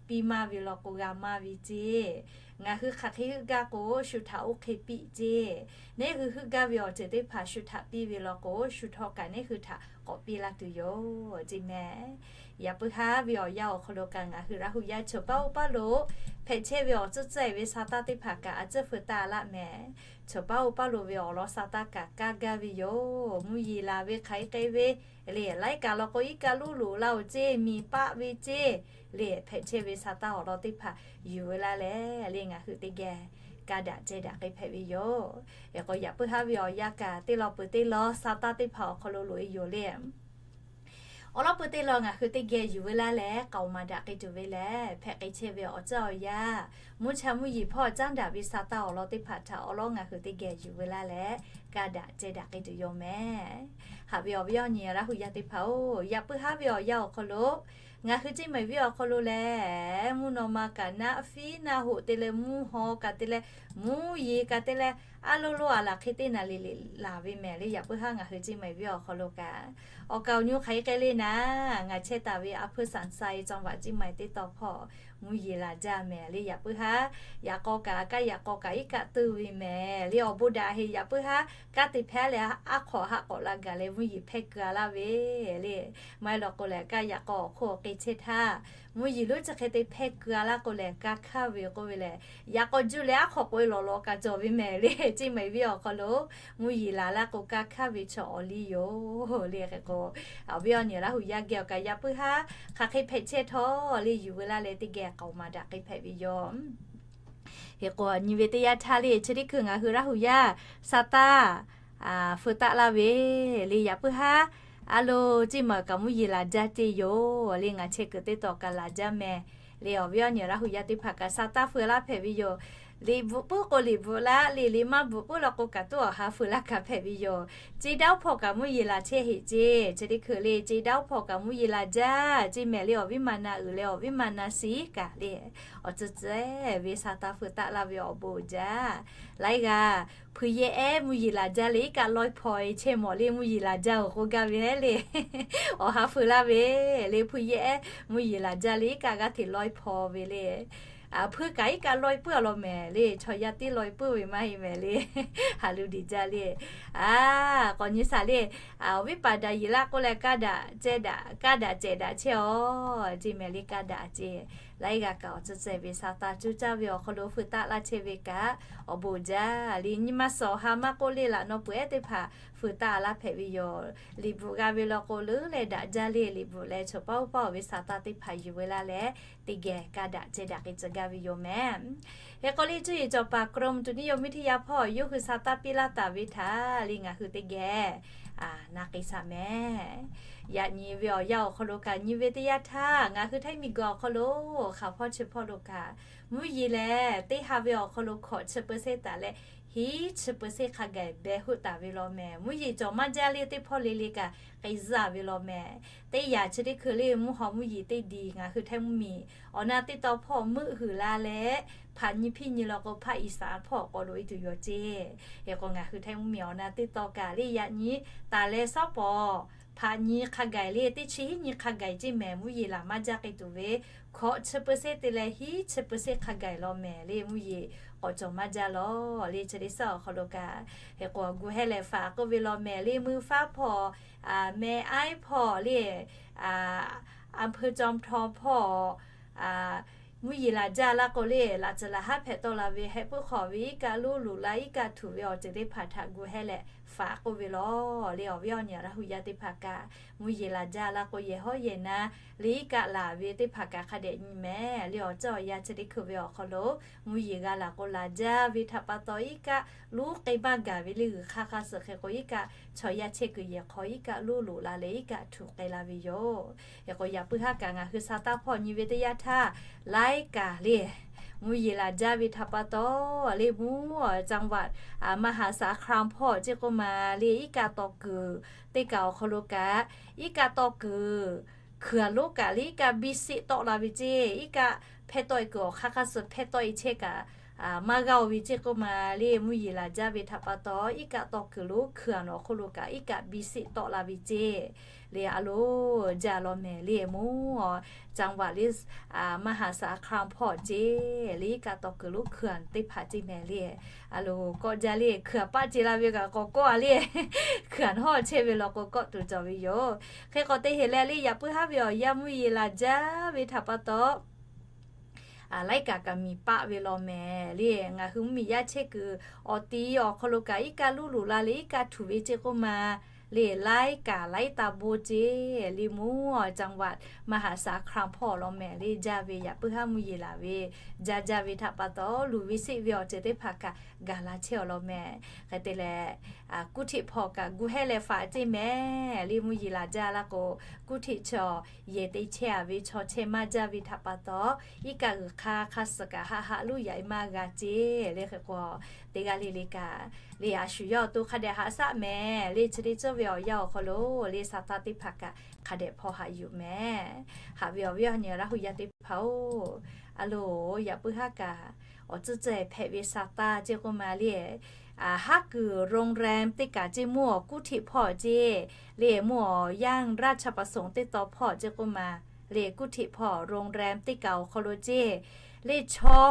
Piˇ maˇ ve law k'o, g'a maˇ ve ceˇ. Ngaˬ hui hk'aˬ hk'e heuˆ gaˇ k'o, shu htaꞈ oˇ hk'e piˇ ceˇ. Neˇ hui heuˆ gaˇ ve awˬ ceuˬ teˇ hpaˍ shu htaꞈ piˇ ve law k'o, shu htawˇ kaꞈ neˇ hui htaꞈ k'awꞈ piˇ laˇ tuˬ yoˬ ceˇ mehˍ. Yaꞈ puiˉ haˉ ve awˬ yanˇ awˬ hk'aw lo kaꞈ ngaˬ hui Laˇ hu yaˇ choˬ paˉ oˇ paˉ lo hpehꞈ chehˇ ve awˬ tcuhˇ tcuhˇ ve sa taˇ teˇ hpaˍ kaꞈ a tcuhˇ feu taˆ laˇ mehˍ. Choˬ paˉ oˇ paˉ lo ve awˬ lawn sa taˇ kaꞈ kaˇ gaˇ ve yoˬ. Mvuhˇ yeˬ laˬ ve hk'aˬ hk'e k'ai ve le, laiˉ kaꞈ law k'o, iˉ kaˆ luˉ loꞈ laˇ-oˬ ceˇ, miˬ paˆ ve ceˇ le, hpehꞈ chehˇ ve sa taˇ awˬ lawn teˇ hpaˍ yuˬ veu laˇ leh le, ngaˬ hui teˇ geh kaˇ daꞈ ceh daꞈ k'ai hpehꞈ ve yoˬ. Yaꞈ k'o yaꞈ puiˉ haˉ ve awˬ yanˇ kaꞈ teˇ law peuˬ teˇ law sa taˇ teˇ hpaˍ awˬ hk'aw lo loꞈ e yoˬ le. Awˬ lawn peuˬ teˇ law ngaˬ hui teˇ geh yuˬ veu laˇ leh k'aoˍ maˍ daꞈ k'ai tuˬ ve lehˬ, hpehꞈ k'ai chehˇ ve awˬ ceuˬ awˬ yanˇ, mvuhˇ cha mvuhˇ yeˬ hpawˇ caˉ daꞈ ve sa taˇ awˬ lawn teˇ hpaˍ htaꞈ awˬ lawn ngaˬ hui teˇ geh yuˬ veu laˇ leh, kaˇ daꞈ ceh daꞈ k'ai tuˬ yoˬ mehˍ. Haꞈ ve awˬ viˉ awˬ nyi Laˇ hu yaˇ teˇ hpaˍ-oˬ, yaꞈ puiˉ haˉ ve awˬ yanˇ awˬ hk'aw lo ngaˬ hui ceˇ maiˍ viˉ awˬ hk'aw lo lehˬ, mvuhˇ naw ma kaꞈ naˆ fiˉ naˆ hoꞈ te leh mvuhˇ haw kaꞈ te leh mvuhˇ yeˬ kaꞈ te leh, a lo lo aˬ laˬ hk'e teˇ naˍ riˍ liꞈ laˬ ve mehˍ le. Yaꞈ puiˉ haˉ ngaˬ hui ceˇ maiˍ viˉ awˬ hk'aw lo kaꞈ, awˬ kaˍ awˬ nyu hk'aˬ hk'e k'ai le naˍ, ngaˬ chehˇ taˍ ve a hpuiˇ sanˍ sai caw vaꞈ ceˇ maiˍ teˇ taw hpawˇ mvuhˇ yeˬ laˬ jaˇ mehˍ le. Yaꞈ puiˉ haˉ yaꞈ k'aw kaꞈ kaˇ yaꞈ k'aw kaꞈ iˉ kaˆ teuˇ ve mehˍ le. Awˬ bon daꞈ heˍ. Yaꞈ puiˉ haˉ kaˇ te hpehˇ leh aˉ hk'awꞈ haˆ k'awꞈ la gaˬ leh mvuhˇ yeˬ hpehˇ keu-a laˇ ve le. Maˇ heˆ law k'o lehˬ, kaˇ yaꞈ k'aw awˬ hk'oˆ awˬ hk'e chehˇ htaˇ, mvuhˇ yeˬ lonˉ chi hk'e te hpehˇ keu-a laˇ k'o lehˬ, ka hkaˇ ve k'oˆ ve lehˬ, yaꞈ k'aw juˇ leh aˉ hk'awꞈ k'oꞈ-e lawˬ lawˬ kaꞈ cawˬ ve mehˍ le. Ceˇ maiˍ viˉ awˬ hk'aw lo mvuhˇ yeˬ laˬ laˇ k'o, ka hkaˇ ve chaw awˬ liˇ yoˬ le. Hk'e k'o, awˬ viˉ awˬ nyi Laˇ hu yaˇ geh awˬ kaꞈ yaꞈ puiˉ haˉ hk'aˬ hk'e hpehꞈ chehˇ htawˇ le, yuˬ veu laˇ leh teˇ geh k'aoˍ maˍ daꞈ k'ai hpehꞈ ve yoˬ. Hk'e k'o, nyi ve teˇ yanˇ htaˇ le, chi teˇ hkui ngaˬ hui Laˇ hu yaˇ sa taˇ feu taˆ laˇ ve le. Yaꞈ puiˉ haˉ a lo ceˇ maiˍ kaꞈ mvuhˇ yeˬ laˬ jaˇ ceˇ yoˬ le. Ngaˬ chehˇ kuiˬ teˇ taw kaꞈ laˬ jaˇ mehˍ le. Awˬ viˉ awˬ nyi Laˇ hu yaˇ teˇ hpaˍ kaꞈ sa taˇ feu laˇ hpehꞈ ve yoˬ. Liꞈ bvuhꞈ puiˉ k'o liꞈ bvuhꞈ laˇ le, liꞈ maˇ bvuhꞈ puiˉ law k'o kaꞈ tuˉ awˬ ha feu laˇ kaꞈ hpehꞈ ve yoˬ. Ceˇ daˇ oˇ hpawˇ kaꞈ mvuhˇ yeˬ laˬ chehˇ heꞈ ceˇ. Chi teˇ hkui le, ceˇ daˇ oˇ hpawˇ kaꞈ mvuhˇ yeˬ laˬ jaˇ ceˇ mehˍ le. Awˬ viˉ ma na uiˍ leh awˬ viˉ ma na shiˍ kaꞈ le, awˬ tcuhˇ tcuhˇ ve sa taˇ feu taˆ laˇ ve awˬ bon uiˍ jaˇ. Laiˉ g'aˇ hpui yehˇ ehˉ mvuhˇ yeˬ laˬ jaˇ le, iˉ kaˆ lawˇ hpaw-e chehˇ mawˬ le, mvuhˇ yeˬ laˬ jaˇ-oˬ k'oˆ gaˇ ve hehˉ le. Awˬ ha feu laˇ ve le, hpui yehˇ ehˉ mvuhˇ yeˬ laˬ jaˇ le, iˉ kaˆ g'aˇ hteꞈ lawˇ hpaw ve le. Hpuiˇ kaꞈ iˉ kaˆ lawˇ puiˉ awˬ lawn mehˍ le. Chaw yaˇ teˇ lawˇ puiˉ ve maˇ heˆ mehˍ le. Haꞈ lu diˬ jaˇ le. A, k'awꞈ nyi shaˍ le. Awˬ viˉ paˍ daꞈ yeˬ laˇ k'oˆ leh kaˇ daꞈ ceh daꞈ, kaˇ daꞈ ceh daꞈ chehˇ-oˬ ceˇ mehˍ le. Kaˇ daꞈ ceh laiˉ g'aˇ kaꞈ awˬ tcuhˇ tcuhˇ ve sa taˇ cuˇ caˇ ve awˬ hk'aw lo feu taˆ laˇ chehˇ ve kaꞈ awˬ bon uiˍ jaˇ le. Nyi ma suhˍ awˬ ha maˇ k'oˆ le, laꞈ naw peuˬ ehˉ teˇ hpaˍ feu taˆ laˇ hpehꞈ ve yoˬ. Liꞈ bvuhꞈ g'a ve law k'o leuˉ leh daꞈ jaˇ le. Liꞈ bvuhꞈ leh choˬ paˉ oˇ paˉ-oˬ ve sa taˇ teˇ hpaˍ yuˬ veu laˇ leh teˇ geh kaˇ daꞈ ceh daꞈ k'ai tcuh gaˇ ve yoˬ mehˍ. Hk'e k'o le, cuˇ yiˍ cawˬ paˍ กรมอุตุนิยมวิทยา hpawˇ yawˇ hui sa taˇ piˇ laˇ taˍ ve htaꞈ le ngaˬ hui teˇ geh na k'ai shaˍ mehˍ. Yaꞈ nyi ve awˬ yanˇ awˬ hk'aw lo kaꞈ nyi ve teˇ yanˇ htaˇ ngaˬ hui Htaiˇ miˬguiˬ awˬ hk'aw lo hk'aˬ hpawˇ chi hpawˇ lo kaꞈ mvuhˇ yeˬ lehˬ teˇ ha ve awˬ hk'aw lo hkawꞈ chi เปอร์เซ็นต์ taˍ leh hiˉ chi เปอร์เซ็นต์ hk'a gaˬ beh heuˆ taˍ ve law mehˍ. Mvuhˇ yeˬ cawˬ maˇ jaˇ le teˇ hpawˇ le le kaꞈ k'ai zuhˇ ve law mehˍ. Teˇ yanˇ chi teˇ hkui le mvuhˇ haw mvuhˇ yeˬ teˇ diˬ ngaˬ hui Htaiˇ mvuhˇ miˬ awˬ na teˇ taw hpawˇ meuˆ huiˍ la leh, hpaꞈ nyi hpiˇ nyi law k'o hpaˆ อีสาน hpawˇ k'awꞈ loꞈ e tuˬ yoˬ ceˇ. Hk'e k'o ngaˬ hui Htaiˇ mvuhˇ miˬ awˬ na teˇ taw kaꞈ le yaꞈ nyi taˍ leh sawˉ pawˍ hpaꞈ nyi hk'a gaˬ le teˇ chi hiˉ nyi hk'a gaˬ ceˇ mehˍ. Mvuhˇ yeˬ laˬ maˇ jaˇ k'ai tuˬ ve hkawꞈ chi เปอร์เซ็นต์ te leh hiˉ chi เปอร์เซ็นต์ hk'a gaˬ law mehˍ le mvuhˇ yeˬ k'awꞈ cawˬ maˇ jaˇ law. Le chi teˇ suhˉ awˬ hk'aw lo kaꞈ hk'e k'o gu hehˇ leh faˍ k'oˆ ve law mehˍ le mvuhˇ faˉ hpawˇ, meh aiˉ hpawˇ le, อำเภอจอมทอง hpawˇ, mvuhˇ yeˬ laˬ jaˇ laˇ k'o le laꞈ tcuh laˬ haˉ hpehꞈ tawˆ la ve heh puiˉ hk'awꞈ ve iˉ kaˆ loˉ loꞈ la iˉ kaˆ htuꞈ ve awˬ ceuˬ teˇ hpaˍ htaꞈ gu hehˇ leh faˍ k'oˆ ve law. Le awˬ viˉ awˬ nyi Laˇ huˍ yaˇ teˇ hpaˍ kaꞈ mvuhˇ yeˬ laˬ jaˇ laˇ k'o yehˬ hawˉ yehˬ na le iˉ kaˆ laˬ ve teˇ hpaˍ kaꞈ hk'a dehꞈ nyi mehˍ. Le awˬ ceuˬ awˬ yanˇ chi teˇ hkui ve awˬ hk'aw lo mvuhˇ yeˬ g'a laˬ k'o laˬ jaˇ ve htaꞈ pa taw iˉ kaˆ loˉ k'ai maˇ gaˬ ve le g'uiˬ hk'aˇ hk'a suhˍ hk'e k'o iˉ kaˆ chaw yaˇ chehˇ kuiˬ yehˬ hk'aw iˉ kaˆ loˉ loꞈ la leh iˉ kaˆ htuꞈ k'ai la ve yoˬ. Hk'e k'o yaꞈ puiˉ haˉ kaꞈ ngaˬ hui sa taˇ hpawˇ nyi ve teˇ yanˇ htaˇ laiˉ kaꞈ le mvuhˇ yeˬ laˬ jaˇ ve htaꞈ pa taw le mvuhˇ จังหวัดมหาสารคาม hpawˇ ceˇ k'oˆ ma le iˉ kaˆ taw kuiˬ teˇ kaꞈ awˬ hk'aw lo kaꞈ iˉ kaˆ taw kuiˬ hkuiˬ loˉ kaꞈ le iˉ kaˆ biˇ siˆ tawˆ la ve ceˇ. Iˉ kaˆ hpehˇ tawˆ e kuiˬ awˬ hk'aˇ hk'a suhˍ hpehˇ tawˆ e chehˇ kaꞈ maˇ g'aˇ oˬ ve ceˇ k'oˆ ma le mvuhˇ yeˬ laˬ jaˇ ve htaꞈ pa taw iˉ kaˆ taw kuiˬ lo hkuiˬ awˬ hk'aw lo kaꞈ iˉ kaˆ biˇ siˆ tawˆ la ve ceˇ. Le a loˬ jaˇ law mehˍ le mvuhˇ จังหวัด le มหาสารคาม hpawˇ ceˇ le iˉ kaˆ taw kuiˬ lo hkuiˬ teˇ hpaˍ ceˇ mehˍ le. A loˬ kawˆ jaˇ le hkuiˬ paˆ ce la ve kaꞈ k'awꞈ kawˆ a le hkuiˬ hawˇ chehˇ ve law k'o kawˆ tuˬ cawˬ ve yoˬ. Hk'e k'o teˇ heˍ leh le yaꞈ puiˉ haˉ ve awˬ yanˇ mvuhˇ yeˬ laˬ jaˇ ve htaꞈ pa taw laiˉ kaꞈ kaꞈ miˬ paˆ ve law mehˍ le. Ngaˬ hui mvuhˇ miˬ yaˇ chehˇ kuiˬ awˬ ti awˬ hk'aw lo kaꞈ iˉ kaˆ loˉ loꞈ la leh iˉ kaˆ htuꞈ ve ceˇ k'oˆ ma le laiˉ kaꞈ laiˉ taˇ bon ceˇ le mvuhˇ จังหวัดมหาสารคาม hpawˇ law mehˍ le jaˇ ve yaꞈ puiˉ haˉ mvuhˇ yeˬ laˬ ve jaˇ jaˇ ve htaꞈ pa taw luˬ ve seˆ ve awˬ ceuˬ teˇ hpaˍ kaꞈ gaˬ la chehˇ awˬ law mehˍ. Hk'e te leh kuˉ hteꞈ hpawˇ kaꞈ gu hehˇ leh faˍ ceˇ mehˍ le mvuhˇ yeˬ laˬ jaˇ laˇ k'o kuˉ hteꞈ chaw yehˬ te chehˇ a ve chaw chehˇ maˇ jaˇ ve htaꞈ pa taw iˉ kaˆ g'uiˬ hk'aˇ hk'a suhˍ kaꞈ haˆ haˆ loˉ yaꞈ e maˇ g'a ceˇ le hk'e k'o teˇ g'aˇ le le kaꞈ le a shu yawˇ awˬ to hk'a dehꞈ haꞈ shaˆ mehˍ le chi teˇ ceuˬ ve awˬ yanˇ awˬ hk'aw lo le sa taˇ teˇ hpaˍ kaꞈ hk'a dehꞈ hpawˇ haꞈ yuˬ mehˍ. Haꞈ ve awˬ viˉ awˬ nyi Laˇ huˍ yaˇ teˇ hpaˍ-oˬ, a loˬ yaꞈ puiˉ haˉ kaꞈ awˬ tcuhˇ ceh hpehꞈ ve sa taˇ ceˇ k'oˆ ma le haˉ kuiˬ โรงแรม teˇ kaꞈ ceˇ mvuhˇ awˬ kuˉ hteꞈ hpawˇ ceˇ le mvuhˇ awˬ yanˇ ราชประสงค์ teˇ taw hpawˇ ceˇ k'oˆ ma le kuˉ hteꞈ hpawˇ โรงแรม teˇ kaꞈ awˬ hk'aw lo ceˇ le chaw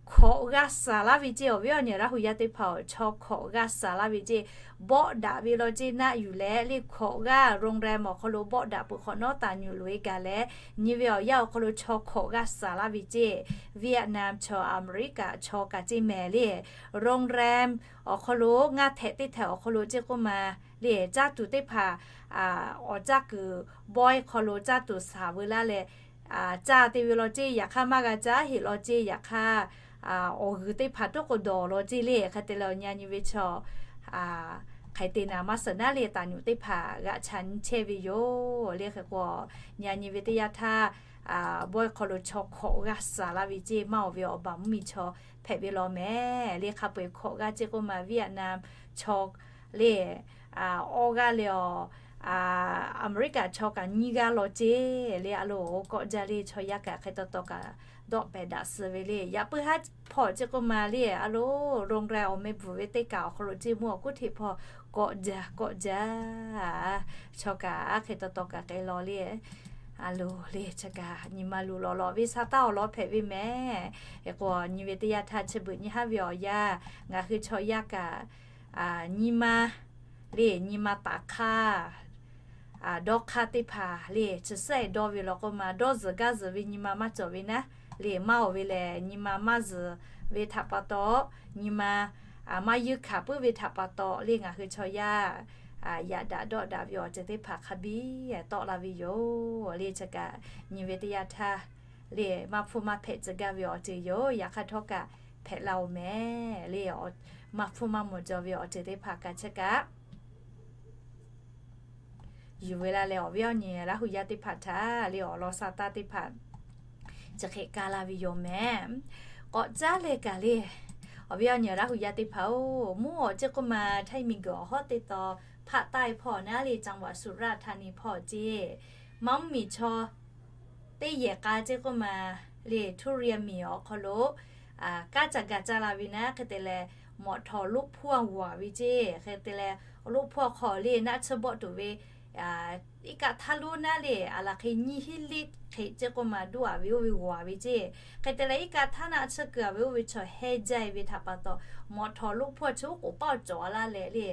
hkawꞈ g'aˇ suhˍ laˇ ve ceˇ. Awˬ viˉ awˬ nyi Laˇ huˍ yaˇ teˇ hpaˍ-oˬ, chaw hkawꞈ g'aˇ suhˍ laˇ ve ceˇ. Bawˆ daꞈ ve law ceˇ naˆ yuˬ leh le hkawꞈ g'aˇ โรงแรม awˬ hk'aw lo bawˆ daꞈ peuˬ hk'awꞈ nawˉ taˍ nyuˬ loꞈ e gaˬ leh nyi ve awˬ yanˇ awˬ hk'aw lo chaw hkawꞈ g'aˇ suhˍ laˇ ve ceˇ. Vietnam chaw, America chaw kaꞈ ceˇ mehˍ le โรงแรม awˬ hk'aw lo ngaˇ htehꞈ teˇ htehꞈ awˬ hk'aw lo ceˇ k'oˆ ma le caˇ tuˬ teˇ hpaˍ awˬ caˇ kuiˬ bawehˇ hk'aw lo caˇ tuˬ saˍ veu laˇ leh caˇ te ve law ceˇ. Yaꞈ hk'aˇ maˇ g'a caˇ heˆ law ceˇ. Yaꞈ hk'aˇ awˬ g'uiˬ teˇ hpaˍ toˉ k'o dawˬ law ceˇ le. Hk'e te leh awˬ nyi a nyi ve chaw hk'aˬ hk'e te naˍ maˇ suhˍ naˉ le taˍ nyuꞈ teˇ hpaˍ g'aꞈ cha nyi chehˇ ve yoˬ le. Hk'e k'o nyi a nyi ve teˇ yanˇ htaˇ bawehˇ hk'aw lo chaw hkawꞈ g'aˇ suhˍ laˇ ve ceˇ. Maˇ oˬ ve awˬ baˬ mvuhˇ miˬ chaw hpehꞈ ve law mehˍ le. Hk'a peu-eˬ hkawꞈ g'aˇ ceˇ k'oˆ ma Vietnam chaw le awˇ g'aˇ leh awˬ America chaw kaꞈ nyiˇ g'aˇ law ceˇ le. A loˬ kawˆ jaˇ le chaw yaˇ kaꞈ hk'e taw taw kaꞈ dawˆ pehˍ daꞈ suh ve le. Yaꞈ puiˉ haˉ hpawˇ ceˇ k'oˆ ma le a loˬ โรงแรม awˬ meh bvuhˬ ve teˇ kaꞈ awˬ hk'aw lo ceˇ mvuhˇ awˬ kuˉ hteꞈ hpawˇ kawˆ jaˇ kawˆ jaˇ chaw kaꞈ a hk'e taw taw kaꞈ k'ai law le. A loˬ le chi kaꞈ nyi ma luˬ lawˬ lawˬ ve sa taˇ awˬ lawn hpehꞈ ve mehˍ. Hk'e k'o nyi ve teˇ yanˇ htaˇ chi beuꞈ nyi haˉ ve awˬ yanˇ ngaˬ hui chaw yaˇ kaꞈ nyi ma le nyi ma taˍ hk'aˇ dawˇ hk'aˇ teˇ hpaˍ le chi suhˉ e dawˇ ve law k'oˆ ma dawˇ zuhˬ gaˇ zuhˬ ve nyi ma maˇ cawˬ ve naˉ le maˇ oˬ ve lehˬ nyi ma maˇ zuhˬ ve htaꞈ pa taw nyi ma maˇ yeunˇ hkanˍ puiˉ ve htaꞈ pa taw le ngaˬ hui chaw yaˇ yaꞈ daꞈ dawˆ daꞈ ve awˬ ceuˬ teˇ hpaˍ hk'a biˇ tawˆ la ve yoˬ le. Chi kaꞈ nyi ve teˇ yanˇ htaˇ le maˇ hpfuhˇ maˇ hpehꞈ tcuh gaˇ ve awˬ ceuˬ yoˬ. Yaꞈ hk'aˇ htawˇ kaꞈ hpehꞈ la oˬ mehˍ le. Maˇ hpfuhˇ maˇ mawˬ jaw ve awˬ ceuˬ teˇ hpaˍ kaꞈ chi kaꞈ yuˬ ve la leh awˬ viˉ awˬ nyi Laˇ huˍ yaˇ teˇ hpaˍ htaꞈ le awˬ lawn sa taˇ teˇ hpaˍ chi hk'e kaˇ laˇ ve yoˬ mehˍ. K'awꞈ caˉ leh kaꞈ le Awˬ viˉ awˬ nyi Laˇ hu yaˇ teˇ hpaˍ-oˬ, mvuhˇ awˬ ceˇ k'oˆ ma, Htaiˇ miˬguiˬ awˬ hawˉ teˇ taw, hpaˆ taˆ-e hpawˇ naˉ le, จังหวัดสุราษฎร์ธานี hpawˇ ceˇ, Maˍ mvuhˇ miˬ chaw teˇ yehˬ k'a ceˇ k'oˆ ma le, ทุเรียน miˬ awˬ hk'aw lo kanˉ ca ga caˇ la ve naˉ, hk'e te leh mawꞈ htawˍ loˆ hpuˇ-a g'awˬ ve ceˇ, hk'e te leh loˆ hpuˇ hk'aw le naˆ tsuhˇ bawˆ tuˬ ve iˉ kaˆ htaˇ lonˉ naˉ le, a laˬ hk'e nyiˇ hiˉ liˆ hk'e ceˇ k'oˆ ma, duˇ-a ve oˇ ve g'awˬ ve ceˇ. Hk'e te leh iˉ kaˆ htaˇ naˆ tsuhˇ keu-a ve oˇ ve chaw heh jaˇ-e ve htaꞈ pa taw, mawꞈ htawˍ loˆ hpuˇ chi oˉ k'oˍ paˇ awˬ cawˬ-a laˇ leh le,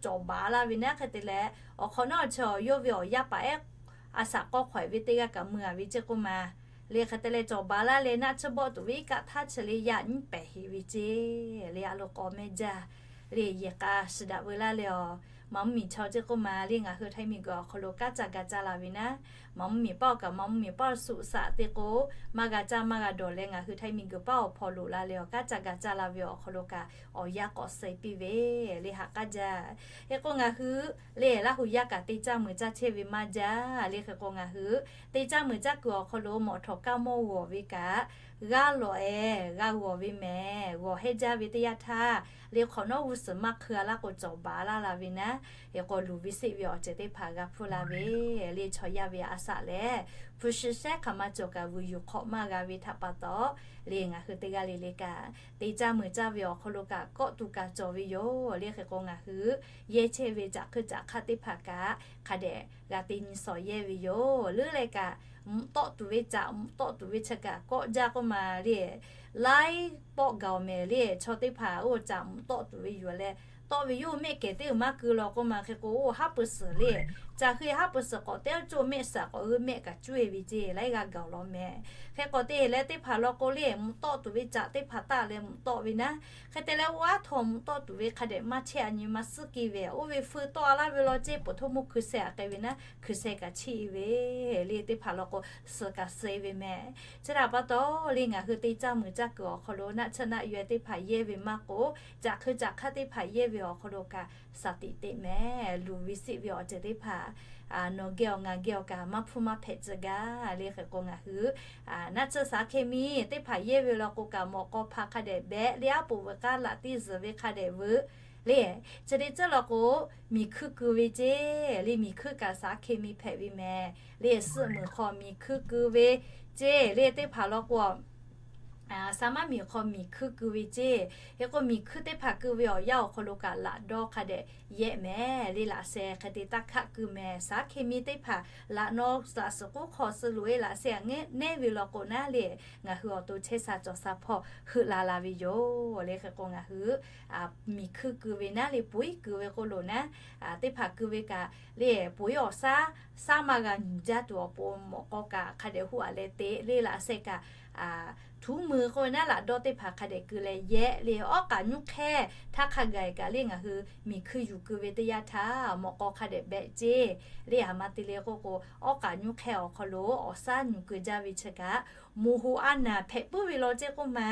cawˬ baˬ-a laˇ ve naˉ, hk'e te leh awˬ hk'awꞈ nawˉ chi awˬ yawˇ ve awˬ yaˇ paˍ ehˉ a shaꞈ k'aw hk'awꞈ-e ve teˇ g'aˇ kaꞈ mui-a ve ceˇ k'oˆ ma le, hk'e te leh cawˬ baˬ laˇ leh naˆ tsuhˇ bawˆ tuˬ ve iˉ kaˆ htaˇ chi le yaꞈ nyiˉ pehˍ heˍ ve ceˇ le, a lo k'aw mehˇ jaˇ le, yehˬ k'a shiˍ daꞈ veu laˇ leh, Maˍ mvuhˇ miˬ chaw ceˇ k'oˆ ma le, ngaˬ hui Htaiˇ miˬguiˬ awˬ hk'aw lo kanˉ ca ga caˇ la ve naˉ, Maˍ mvuhˇ miˬ paˇ awˬ kaꞈ Maˍ mvuhˇ miˬ paˇ awˬ suꞈ shaꞈ te k'o, maˇ g'a caˇ maˇ g'a dawˬ leh ngaˬ hui Htaiˇ miˬguiˬ paˇ awˬ hpaw loꞈ la leh awˬ kanˉ ca ga caˇ la ve awˬ hk'aw lo kaꞈ awˬ yanˇ k'awꞈ suh piˇ ve le, haꞈ k'aˉ jaˇ. Hk'e k'o ngaˬ hui le Laˇ hu yaˇ kaꞈ te caˇ meuˍ caˇ chehˇ ve maˇ jaˇ le, hk'e k'o ngaˬ hui te caˇ meuˍ caˇ kuiˬ awˬ hk'aw lo mawꞈ htawˍ kaˇ mawˇ g'awˬ ve kaꞈ g'aˇ lawꞈ-e g'a g'awˬ ve mehˍ, g'awˬ hehˇ jaˇ ve teˇ yanˇ htaˇ le, hk'awꞈ nawˉ g'uˇ suhˍ maˇ hkui-a laˇ k'o cawˬ baˬ laˇ la ve naˉ, hk'e k'o luˬ ve seˆ ve awˬ ceuˬ teˇ hpaˍ g'a hpuˇ la ve le, chaw yaˇ ve a shaꞈ lehˬ hpu shi shehˉ hk'aˬ ma cawˬ kaꞈ vuiˬ yuˬ hk'awꞈ maˇ g'a ve htaꞈ pa taw le, ngaˬ hui teˇ g'aˇ le le kaꞈ te caˇ meuˍ caˇ ve awˬ hk'aw lo kaꞈ kawˆ tuˬ kaꞈ cawˬ ve yoˬ le, hk'e k'o ngaˬ hui yehˇ chehˇ ve caꞈ hkui caꞈ hk'aˇ teˇ hpaˍ kaꞈ hk'a dehꞈ g'a te nyi shawˍ yehˇ ve yoˬ. Leuˉ leh kaꞈ mvuhꞈ tawˆ tuˬ ve caꞈ mvuhꞈ tawˆ tuˬ ve chi kaꞈ kawˆ jaˇ k'oˆ ma le, laiˉ pawˆ gaˬ-oˬ mehˍ le, chaw teˇ hpaˍ oˇ caꞈ mvuhꞈ tawˆ tuˬ ve yuˬ leh tawˆ ve yoˬ mehˆ kehˬ teˇ uiˍ maˇ keu law k'oˆ ma, hk'e k'o oˇ haˉ pui suhˍ le, caˬ hui haˉ pui suhˍ k'awꞈ teˇ aˉ coˇ mehˆ suhˍ k'awꞈ hui mehˆ kaꞈ cuˇ-e ve ceˇ, laiˉ g'a gaˬ-oˬ law mehˍ. Hk'e k'awꞈ te leh teˇ hpaˍ law k'o le, mvuhꞈ tawˆ tuˬ ve caꞈ teˇ hpaˍ taˆ leh mvuhꞈ tawˆ ve naˉ, hk'e te leh oˇ aˉ htaw mvuhꞈ tawˆ tuˬ ve hk'a dehꞈ maˇ chehˇ, a nyi ma suhˉ keu ve, oˇ ve feu tawˆ-a laˇ ve law ceˇ, peuˬ htoˇ mawˇ hkui sheh-a k'ai ve naˉ, hkui sheh kaꞈ chiˇ-e ve le, teˇ hpaˍ law k'o suhˍ kaꞈ suh-e ve mehˍ. Chi htaꞈ pa taw le, ngaˬ hui te caˇ meuˍ caˇ kuiˬ awˬ hk'aw lo naˆ tsuhˇ naˆ yaweh teˇ hpaˍ yehˇ ve maˇ k'o, caꞈ hkui caꞈ hk'aˇ teˇ hpaˍ yehˇ ve awˬ hk'aw lo kaꞈ shaˍ tiꞈ teꞈ mehˍ. Luˬ ve seˆ ve awˬ ceuˬ teˇ hpaˍ nawˬ geh awˬ ngaˬ geh awˬ kaꞈ maˇ hpuˇ maˇ hpehꞈ tcuh gaˇ le, hk'e k'o ngaˬ hui naˆ tsuhˇ สารเคมี teˇ hpaˍ yehˇ ve law k'o kaꞈ mawꞈ k'aw hpa hk'a dehꞈ behꞈ le, aˉ poꞈ veuꞈ k'aˉ laꞈ tiˇ zuhˬ ve hk'a dehꞈ veuꞈ le, chi teˇ ceuˬ law k'o miˬ hkuiˇ keu ve ceˇ le, miˬ hkuiˇ kaꞈ สารเคมี hpehꞈ ve mehˍ le, suhˆ muiˬ hk'aw miˬ hkuiˇ keu ve ceˇ le, teˇ hpaˍ law k'o sa maˇ miˬ hk'aw miˬ hkuiˇ keu ve ceˇ. Hk'e k'o miˬ hkuiˇ teˇ hpaˍ keu ve awˬ yanˇ awˬ hk'aw lo kaꞈ laꞈ dawˇ hk'a dehꞈ yehˆ mehˍ le, laꞈ sheh hk'e te taˇ hkaˆ keu mehˍ. สารเคมี teˇ hpaˍ laꞈ naw laꞈ suhˍ k'oˉ hk'aw suh loꞈ-e laꞈ sheh aꞈ nehˉ ve law k'o naˉ le, ngaˬ hui awˬ to chehˇ sha cawˬ sha hpawˇ heuˆ la la ve yoˬ le, hk'e k'o ngaˬ hui miˬ hkuiˇ keu ve naˉ le, poiˉ keu ve k'oˆ loˬ naˉ, teˇ hpaˍ keu ve kaꞈ le, poiˉ awˬ shaˉ, shaˉ maˇ g'a nyuˬ jaˇ tuˬ awˬ pon mawꞈ k'aw kaꞈ hk'a dehꞈ hoˆ-a leh te le, laꞈ sheh kaꞈ tuˉ mui k'oˆ ve naˉ laꞈ dawˇ teˇ hpaˍ hk'a dehꞈ keu leh yehˆ le, awˉ k'aꞈ nyuˇ hk'ehˇ htaˇ hk'a gaˬ kaꞈ le ngaˬ hui miˬ hkuiˇ yuˬ keu ve teˇ yanˇ htaˇ mawꞈ k'aw hk'a dehꞈ behꞈ ceˇ le, a ma te le k'oˆ k'o awˉ k'aꞈ nyuˇ hk'ehˇ awˬ hk'aw lo awˬ shaˉ nyuˬ keu jaˇ ve chi kaꞈ moˍ hoꞈ a naˍ hpehꞈ puiˉ ve law ceˇ k'oˆ ma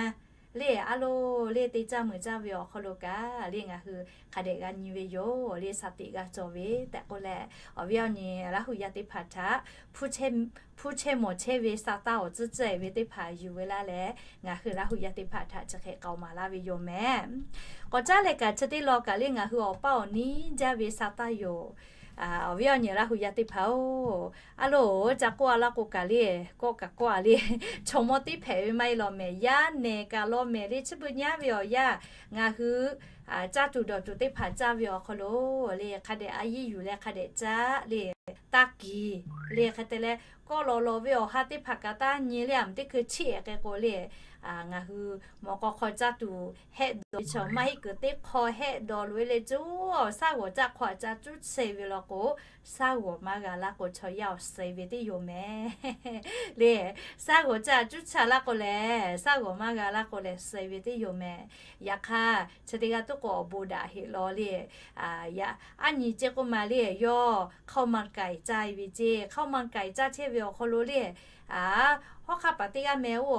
le, a lo le te caˇ meuˍ caˇ ve awˬ hk'aw lo kaꞈ le ngaˬ hui hk'a dehꞈ g'a nyi ve yoˬ le, shaˍ tiꞈ g'a cawˬ ve tehꞈ k'oˆ leh, awˬ viˉ awˬ nyi Laˇ hu yaˇ teˇ hpaˍ htaꞈ hpuˇ chehˇ mawˬ chehˇ ve sa taˇ awˬ tcuhˉ tcuhˉ-e ve teˇ hpaˍ yuˬ ve laˇ leh, ngaˬ hui Laˇ hu yaˇ teˇ hpaˍ htaꞈ chi hk'e k'aoˍ maˍ laˇ ve yoˬ mehˍ. K'awꞈ caˉ leh kaꞈ chi teˇ law kaꞈ le ngaˬ hui awˬ paˇ awˬ niˉ jaˇ ve sa taˇ yoˬ. Awˬ viˉ awˬ nyi Laˇ hu yaˇ teˇ hpaˍ-oˬ, a loˬ ca k'oˆ-a laˇ k'o kaꞈ le, kawˆ kaꞈ kawˆ-a le, chaw mawˇ teˇ hpehꞈ ve maˇ heˆ law mehˍ, yaˇ nehˬ kaꞈ law mehˍ le, chi beuꞈ nyi-a ve awˬ yanˇ ngaˬ hui caˇ tuˬ dawˬ tuˬ teˇ hpaˍ caˇ ve awˬ hk'aw lo le hk'a dehꞈ a yiˇ yuˬ leh hk'a dehꞈ caˇ le, taˇ kiˬ le, hk'e te leh kawˆ lawˬ lawˬ ve awˬ ha teˇ hpaˍ kaꞈ taˇ nyi le, a meuˍ teˇ hkui chiˇ-e k'ai k'o le, ngaˬ hui mawꞈ k'aw hk'aw caˇ tuˬ hehˆ dawˬ ve chaw maˇ heˆ kuiˬ teˇ hk'aw hehˆ dawˬ loꞈ-e le, coˇ awˬ shaˉ g'awˬ caˇ hk'aw a caˇ cuˉ chehˇ ve law k'o, shaˉ g'awˬ maˇ g'a laˇ k'o chaw yaˇ awˬ suh ve teˇ yoˬ mehˍ le. Shaˉ g'awˬ caˇ cuˉ chehˇ laˇ k'o lehˬ, shaˉ g'awˬ maˇ g'a laˇ k'o lehˬ suh ve teˇ yoˬ mehˍ. Yaꞈ hk'aˇ chi teˇ g'aˇ tuˉ k'o awˬ bon daꞈ heꞈ law le, aˉ nyi ceˇ k'oˆ ma le, yawˇ ข้าวมันไก่ caˇ ve ceˇ, ข้าวมันไก่ caˇ chehˇ ve awˬ hk'aw lo le, hawˉ hk'aˇ paˍ teˇ g'aˇ meh oˇ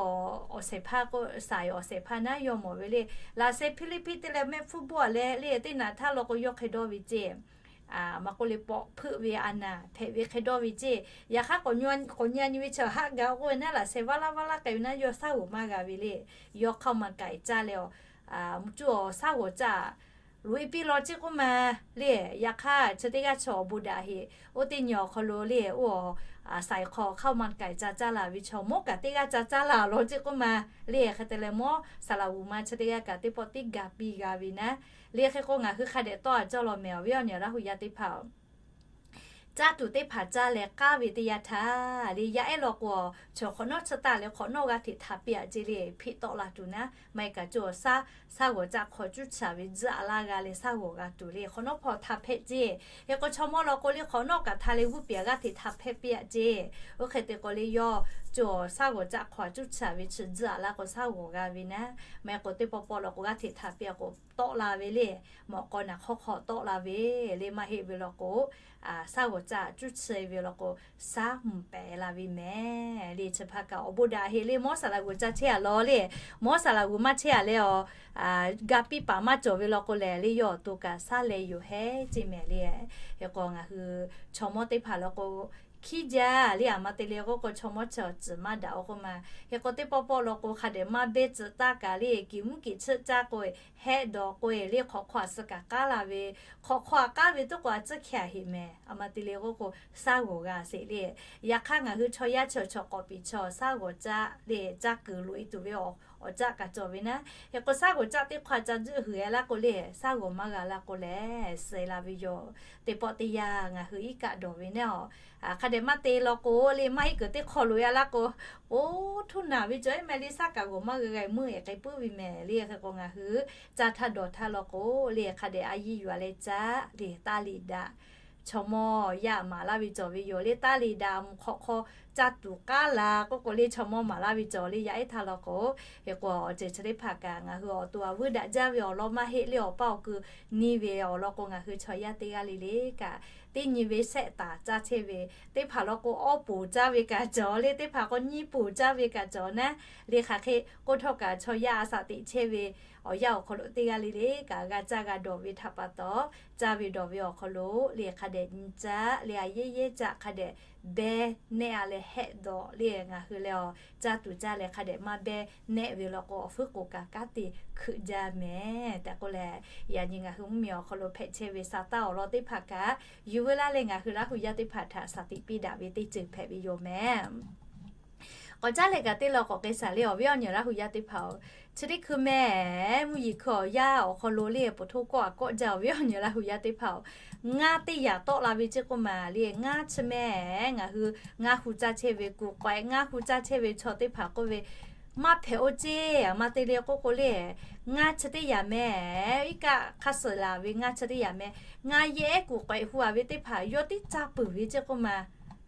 awˬ shehˍ hpaˇ k'o, saiˍ awˬ shehˍ hpaˇ naˉ yawˇ mawˬ ve le, laꞈ sheh Philippines te leh mehˆ hpfuhˇ bawˆ leh le, teˇ naꞈ htaˇ law k'o yawˇ hk'e dawˇ ve ceˇ, maˇ k'oˆ le, pawꞈ hpeuˆ ve a naˍ hpehꞈ ve hk'e dawˇ ve ceˇ. Yaꞈ hk'aˇ k'awꞈ nyi a nyi ve chi haˆ gaˬ k'oˆ ve naˉ, laꞈ sheh vaˇ laˇ vaˇ laˇ k'ai ve naˉ yawˇ shaˉ g'awˬ maˇ g'a ve le, yawˇ ข้าวมันไก่ caˇ leh awˬ cuˇ awˬ shaˉ g'awˬ caˆ loꞈ e piˇ law ceˇ k'oˆ ma le. Yaꞈ hk'aˇ chi teˇ g'aˇ chi awˬ bon daꞈ heꞈ, oˇ teˇ nyi awˬ hk'aw lo le, oˇ awˬ saiˍ hk'aw hk'aoˇ ma k'ai ca caˇ laˬ ve chaw mawˇ kaꞈ teˇ g'aˇ ca caˇ laˬ law ceˇ k'oˆ ma le. Hk'e te leh mawˇ saˍ laꞈ g'uiˬ ma chi teˇ g'aˇ kaꞈ teˇ pawˆ tiˉ ga piˇ g'a ve naˉ le. Hk'e k'o ngaˬ hui hk'a dehꞈ tawˇ a cawˇ law mehˍ awˬ viˉ awˬ nyi Laˇ huˍ yaˇ teˇ hpaˍ-oˬ, caˇ tuˬ teˇ hpaˍ caˇ leh k'aˉ ve teˇ yanˇ htaˇ le, yaˇ ehˉ law k'o, chaw hk'awꞈ nawˉ chi taˇ leh hk'awꞈ nawˉ g'aˇ hteꞈ htaꞈ piˇ aꞈ ceˇ le. Hpeꞈ tawˆ la tuˬ naˉ maˇ heˆ kaꞈ, co shaˉ g'awˬ caˆ hk'aw cuˇ chi ve tzuhꞈ a laˇ g'a leh shaˉ g'awˬ g'a tuˬ le, hk'awꞈ nawˉ hpawˇ htaꞈ hpehꞈ ceˇ. Hk'e k'o chaw mawˇ law k'o le, hk'awꞈ nawˉ kaꞈ htaꞈ leh g'uˇ piˍ g'aˇ hteꞈ htaꞈ hpehꞈ piˇ aꞈ ceˇ. Oˇ hk'e te k'o le, yawˇ co shaˉ g'awˬ caˆ hk'aw cuˇ chi ve chi tzuhꞈ a laˇ k'o shaˉ g'awˬ g'a ve naˉ, maˇ heˆ k'o teˇ pawˆ pawˆ law k'o g'aˇ hteꞈ htaꞈ piˇ a k'o tawˆ la ve le. Mawꞈ k'aw naˬ hk'awˇ hk'aw tawˆ la ve le, maˇ heˆ ve law k'o, shaˉ g'awˬ caˆ cuˇ chi ve law k'o, shaˉ mvuhˇ pehˍ la ve mehˍ le. Chi hpaˇ kaꞈ awˬ bon daꞈ heꞈ le, mawˇ saˍ laꞈ g'uiˬ ca chehˇ a law le, mawˇ saˍ laꞈ g'uiˬ maˇ chehˇ a leh awˬ ga piˇ paˍ maˇ cawˬ ve law k'o lehˬ le, yawˇ awˬ to kaꞈ shaˉ leh yoˬ hehˉ ceˇ mehˍ le. Hk'e k'o ngaˬ hui chaw mawˇ teˇ hpaˍ law k'o, hkiˉ jaˇ le. Aˬ ma te le k'oˆ k'o, chaw mawˇ chi awˬ tcuhˍ maˇ daꞈ-o k'oˆ ma. Hk'e k'o teˇ pawˆ pawˆ law k'o, hk'a dehꞈ maˇ behˇ tcuh taˇ kaꞈ le, kiˬ mvuhˇ kiˬ chiˆ caˇ k'o, hehˆ dawˬ k'o le, hk'awꞈ hk'aw aꞈ suh kaꞈ k'aˉ la ve, hk'awꞈ hk'aw aꞈ k'aˉ ve tuˉ k'o a tcuhˉ hkeh a heꞈ mehˍ. Aˬ ma te le k'oˆ k'o, shaˉ g'awˬ g'a sheˍ le. Yaꞈ hk'aˇ ngaˬ hui chaw yaˇ chi chaw k'awꞈ piˍ chaw shaˉ g'awˬ caˆ le, caˇ kuiˬ loꞈ e tuˬ ve awˬ caˆ kaꞈ cawˬ ve naˉ. Hk'e k'o shaˉ g'awˬ caˆ teˇ hk'aw ca juˆ huiˍ e laˇ k'o le, shaˉ g'awˬ maˇ g'a laˇ k'o lehˬ, suh e la ve yoˬ. Teˇ pawˆ teˇ yanˇ ngaˬ hui iˉ kaˆ dawˬ ve naˉ-oˬ, hk'a dehꞈ maˇ te law k'o le, maˇ iˉ kuiˬ teˇ hk'aw loꞈ e laˇ k'o, oˇ htuˇ naˬ ve cawˬ iˉ meh le, shaˉ kaꞈ g'awˬ maˇ g'a g'a meuˇ e k'ai puiˉ ve mehˍ le. Hk'e k'o ngaˬ hui caˇ htaˇ dawˬ htaˇ law k'o le, hk'a dehꞈ a yiˇ yuˬ a leh caˇ le, taˇ liꞈ daꞈ. Chaw mawˇ yaˇ maˍ laˇ ve cawˬ ve yoˬ le, taˇ liꞈ daꞈ mvuhˇ hk'awꞈ hk'aw caˇ tuˬ k'aˉ la k'oˆ k'o le, chaw mawˇ maˍ laˇ ve cawˬ le, yaˇ ehˉ htaˇ law k'o. Hk'e k'o awˬ ceuˬ chi teˇ hpaˍ kaꞈ ngaˬ hui awˬ to a vuiˇ daꞈ jaˇ ve awˬ lawn maˇ heˆ le, awˬ paˇ awˬ kui nyi ve awˬ lawn k'o, ngaˬ hui chaw yaˇ teˇ g'aˇ le le kaꞈ, teˇ nyi ve shehˆ taˍ caˇ chehˇ ve, teˇ hpaˍ law k'o awˇ poˍ caˇ ve kaꞈ cawˬ le, teˇ hpaˍ k'o nyiˇ poˍ caˇ ve kaꞈ cawˬ naˉ. Le hk'aˬ hk'e k'oˆ htawˇ kaꞈ chaw yaˇ a shaꞈ teꞈ chehˇ ve awˬ yanˇ awˬ hk'aw lo teˇ g'aˇ le le kaꞈ g'a caˇ g'a dawˬ ve htaꞈ pa taw, caˇ ve dawˬ ve awˬ hk'aw lo le hk'a dehꞈ nyi caˇ le, a yehˉ yehˉ caˆ hk'a dehꞈ behˇ nehˆ a leh hehˆ dawˬ le, ngaˬ hui leh awˬ caˇ tuˬ caˇ leh hk'a dehꞈ maˇ behˇ nehˆ ve law k'o, awˬ fuiˉ k'oˍ kaꞈ kanˉ te hkeuꞈ jaˇ mehˍ tehꞈ k'oˆ leh, yaꞈ nyi ngaˬ hui mvuhˇmiˬ awˬ hk'aw lo hpehꞈ chehˇ ve sa taˇ awˬ lawn teˇ hpaˍ kaꞈ, yuˬ veu laˇ leh ngaˬ hui Laˇ huˍ yaˇ teˇ hpaˍ htaꞈ shaˍ tiꞈ piˇ daꞈ ve teˇ ceuˬ hpehꞈ ve yoˬ mehˍ. K'awꞈ caˉ leh kaꞈ teˇ law k'awꞈ k'ai shaˍ le, awˬ viˉ awˬ nyi Laˇ huˍ yaˇ teˇ hpaˍ-oˬ, chi teˇ hkui mehˍ, mvuhˇ yeˬ hkui awˬ yanˇ awˬ hk'aw lo le, poˬ htoˇ kawˆ a kawˆ jaˇ, awˬ viˉ awˬ nyi Laˇ huˍ yaˇ teˇ hpaˍ-oˬ, ngaˇ teˇ yaꞈ tawˆ la ve ceˇ k'oˆ ma le. Ngaˇ chi mehˍ, ngaˬ hui ngaˇ hu caˇ chehˇ ve kuˬ k'awehꞈ ngaˇ hu caˇ chehˇ ve chaw teˇ hpaˍ k'oˆ ve, maˇ hpehꞈ-o ceˇ. Aˬ ma te le k'oˆ k'o le, ngaˇ chi teˇ yaꞈ mehˍ, iˉ kaˆ hk'aˇ suh laˬ ve ngaˇ chi teˇ yaꞈ mehˍ, ngaˇ yehˉ kuˬ k'awehꞈ hu a ve teˇ hpaˍ yawˇ tiˉ caˇ peuˬ ve ceˇ k'oˆ ma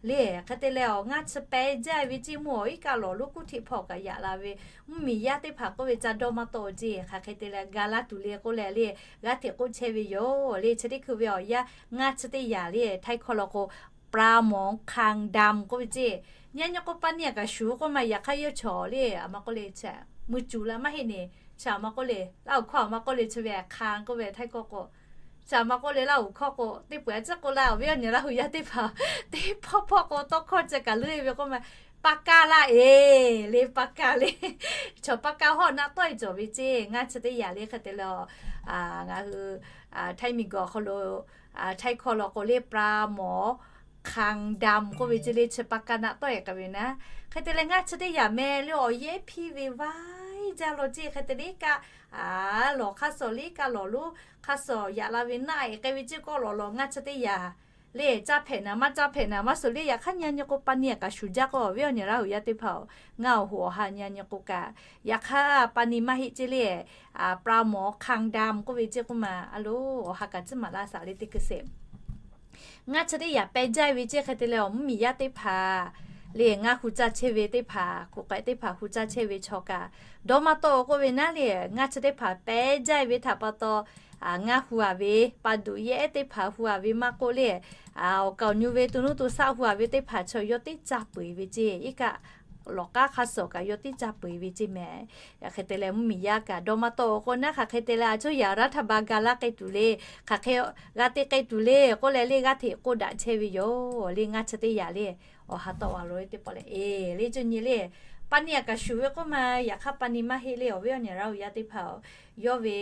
le. Hk'e te leh awˬ ngaˇ chi peh jaˇ ve ceˇ, mvuhˇ awˬ iˉ kaˆ lawˬ lonˉ kuˉ hteꞈ hpawˇ kaꞈ yaꞈ la ve, mvuhˇmiˬ yaˇ teˇ hpaˍ k'oˆ ve ca dawˇ maˇ tawˆ-o ceˇ. Hk'aˬ hk'e te leh ga laˇ tuˬ le k'oˆ leh le, g'aˇ hteꞈ k'oˆ chehˇ ve yoˬ le. Chi teˇ hkui ve awˬ yanˇ ngaˇ chi teˇ yaꞈ le, Htaiˇ hkawˇ law k'o ปลาหมอคางดำ k'oˆ ve ceˇ. Nyi nyi k'o pa ni a kaꞈ shuˍ k'oˆ ma, yaꞈ hk'aˇ yawˇ chaw le, aˬ ma k'oˆ le, mvuhˇ cuˬ la maˇ heˆ ne, chi aˬ ma k'oˆ le, Laˇ huˍ hkawˇ aˬ ma k'oˆ le, chi ve คาง k'oˆ ve Htaiˇ hkawˇ k'o, chi aˬ ma k'oˆ le, Laˇ huˍ hkawˇ k'o teˇ pawehˇ a ciˉ k'oˆ laˇ, awˬ viˉ awˬ nyi Laˇ huˍ yaˇ teˇ hpaˍ, teˇ hpawˇ hpawˇ k'o tawˇ hkawˇ ceh kaꞈ leuˉ e ve k'oˆ ma, ปากกา laˇ e le, ปากกา le, chaw ปากกา hawˇ naˆ tawˆ e cawˬ ve ceˇ. Ngaˇ chi teˇ yaꞈ le hk'e te leh, ngaˬ hui Htaiˇ miˬguiˬ awˬ hk'aw lo Htaiˇ hkawˇ law k'o le ปลาหมอคางดำ k'oˆ ve ceˇ le, chi ปากกา naˆ tawˆ e k'ai ve naˉ. Hk'e te leh ngaˇ chi teˇ yaꞈ mehˍ le, awˬ yehˉ hpiˇ ve vaiˇ jaˇ law ceˇ. Hk'e te le iˉ kaˆ lawˬ hk'aˇ suh le, iˉ kaˆ lawˬ lonˉ hk'aˇ suh yaꞈ la ve naˆ e k'ai ve ceˇ k'o, lawˬ lawˬ ngaˇ chi teˇ yaꞈ le, caˇ hpehꞈ naˍ maˇ caˇ hpehꞈ naˍ maˇ suh le. Yaꞈ hk'aˇ nyi nyi k'o pa ni a kaꞈ shuˍ jaˇ k'o, awˬ viˉ awˬ nyi Laˇ huˍ yaˇ teˇ hpaˍ-oˬ, ngaˇ awˬ hoꞈ awˬ ha nyi nyi k'o kaꞈ, yaꞈ hk'aˇ pa ni maˇ heˆ ceˇ le, ปลาหมอคางดำ k'oˆ ve ceˇ k'oˆ ma, a lo awˬ ha kaꞈ ciˉ maˍ laˇ shaˍ le teˇ hkui sheˍ. Ngaˇ chi teˇ yaꞈ peh jaˇ ve ceˇ. Hk'e te leh awˬ mvuhˇmiˬ yaˇ teˇ hpaˍ le, ngaˇ hu caˇ chehˇ ve teˇ hpaˍ, kuˬ k'awehꞈ teˇ hpaˍ hu caˇ chehˇ ve chaw kaꞈ dawˇ maˇ tawˆ-o k'oˆ ve naˉ le, ngaˇ chi teˇ hpaˍ peh jaˇ ve htaꞈ pa taw, ngaˇ hu a ve pa duꞈ yehˉ teˇ hpaˍ hu a ve maˇ k'oˆ le, awˬ kaˍ awˬ nyu ve to nuˇ to shaˆ hu a ve teˇ hpaˍ chaw yawˇ teˇ caˇ peuˬ ve ceˇ. Iˉ kaˆ lawˬ k'aˉ hk'aˇ suh kaꞈ yawˇ teˇ caˇ peuˬ ve ceˇ mehˍ. Hk'e te leh mvuhˇmiˬ yaˇ kaꞈ dawˇ maˇ tawˆ-o k'oˆ naˉ, hk'aˬ hk'e te leh a cuˇ yaꞈ raˇ htaˇ ba ga laˇ k'ai tuˬ le, hk'aˬ hk'e g'a te k'ai tuˬ le k'oˆ leh le, g'aˇ hteꞈ k'oˆ daꞈ chehˇ ve yoˬ le. Ngaˇ chi teˇ yaꞈ le, awˬ ha tawˆ a lo teˇ pawˆ leh e le, cuˇ nyi le, pa ni aꞈ kaꞈ shuˍ ve k'oˆ ma, yaꞈ hk'aˇ pa ni maˇ heˆ le. Awˬ viˉ awˬ nyi Laˇ hu yaˇ teˇ hpaˍ-oˬ, yawˇ ve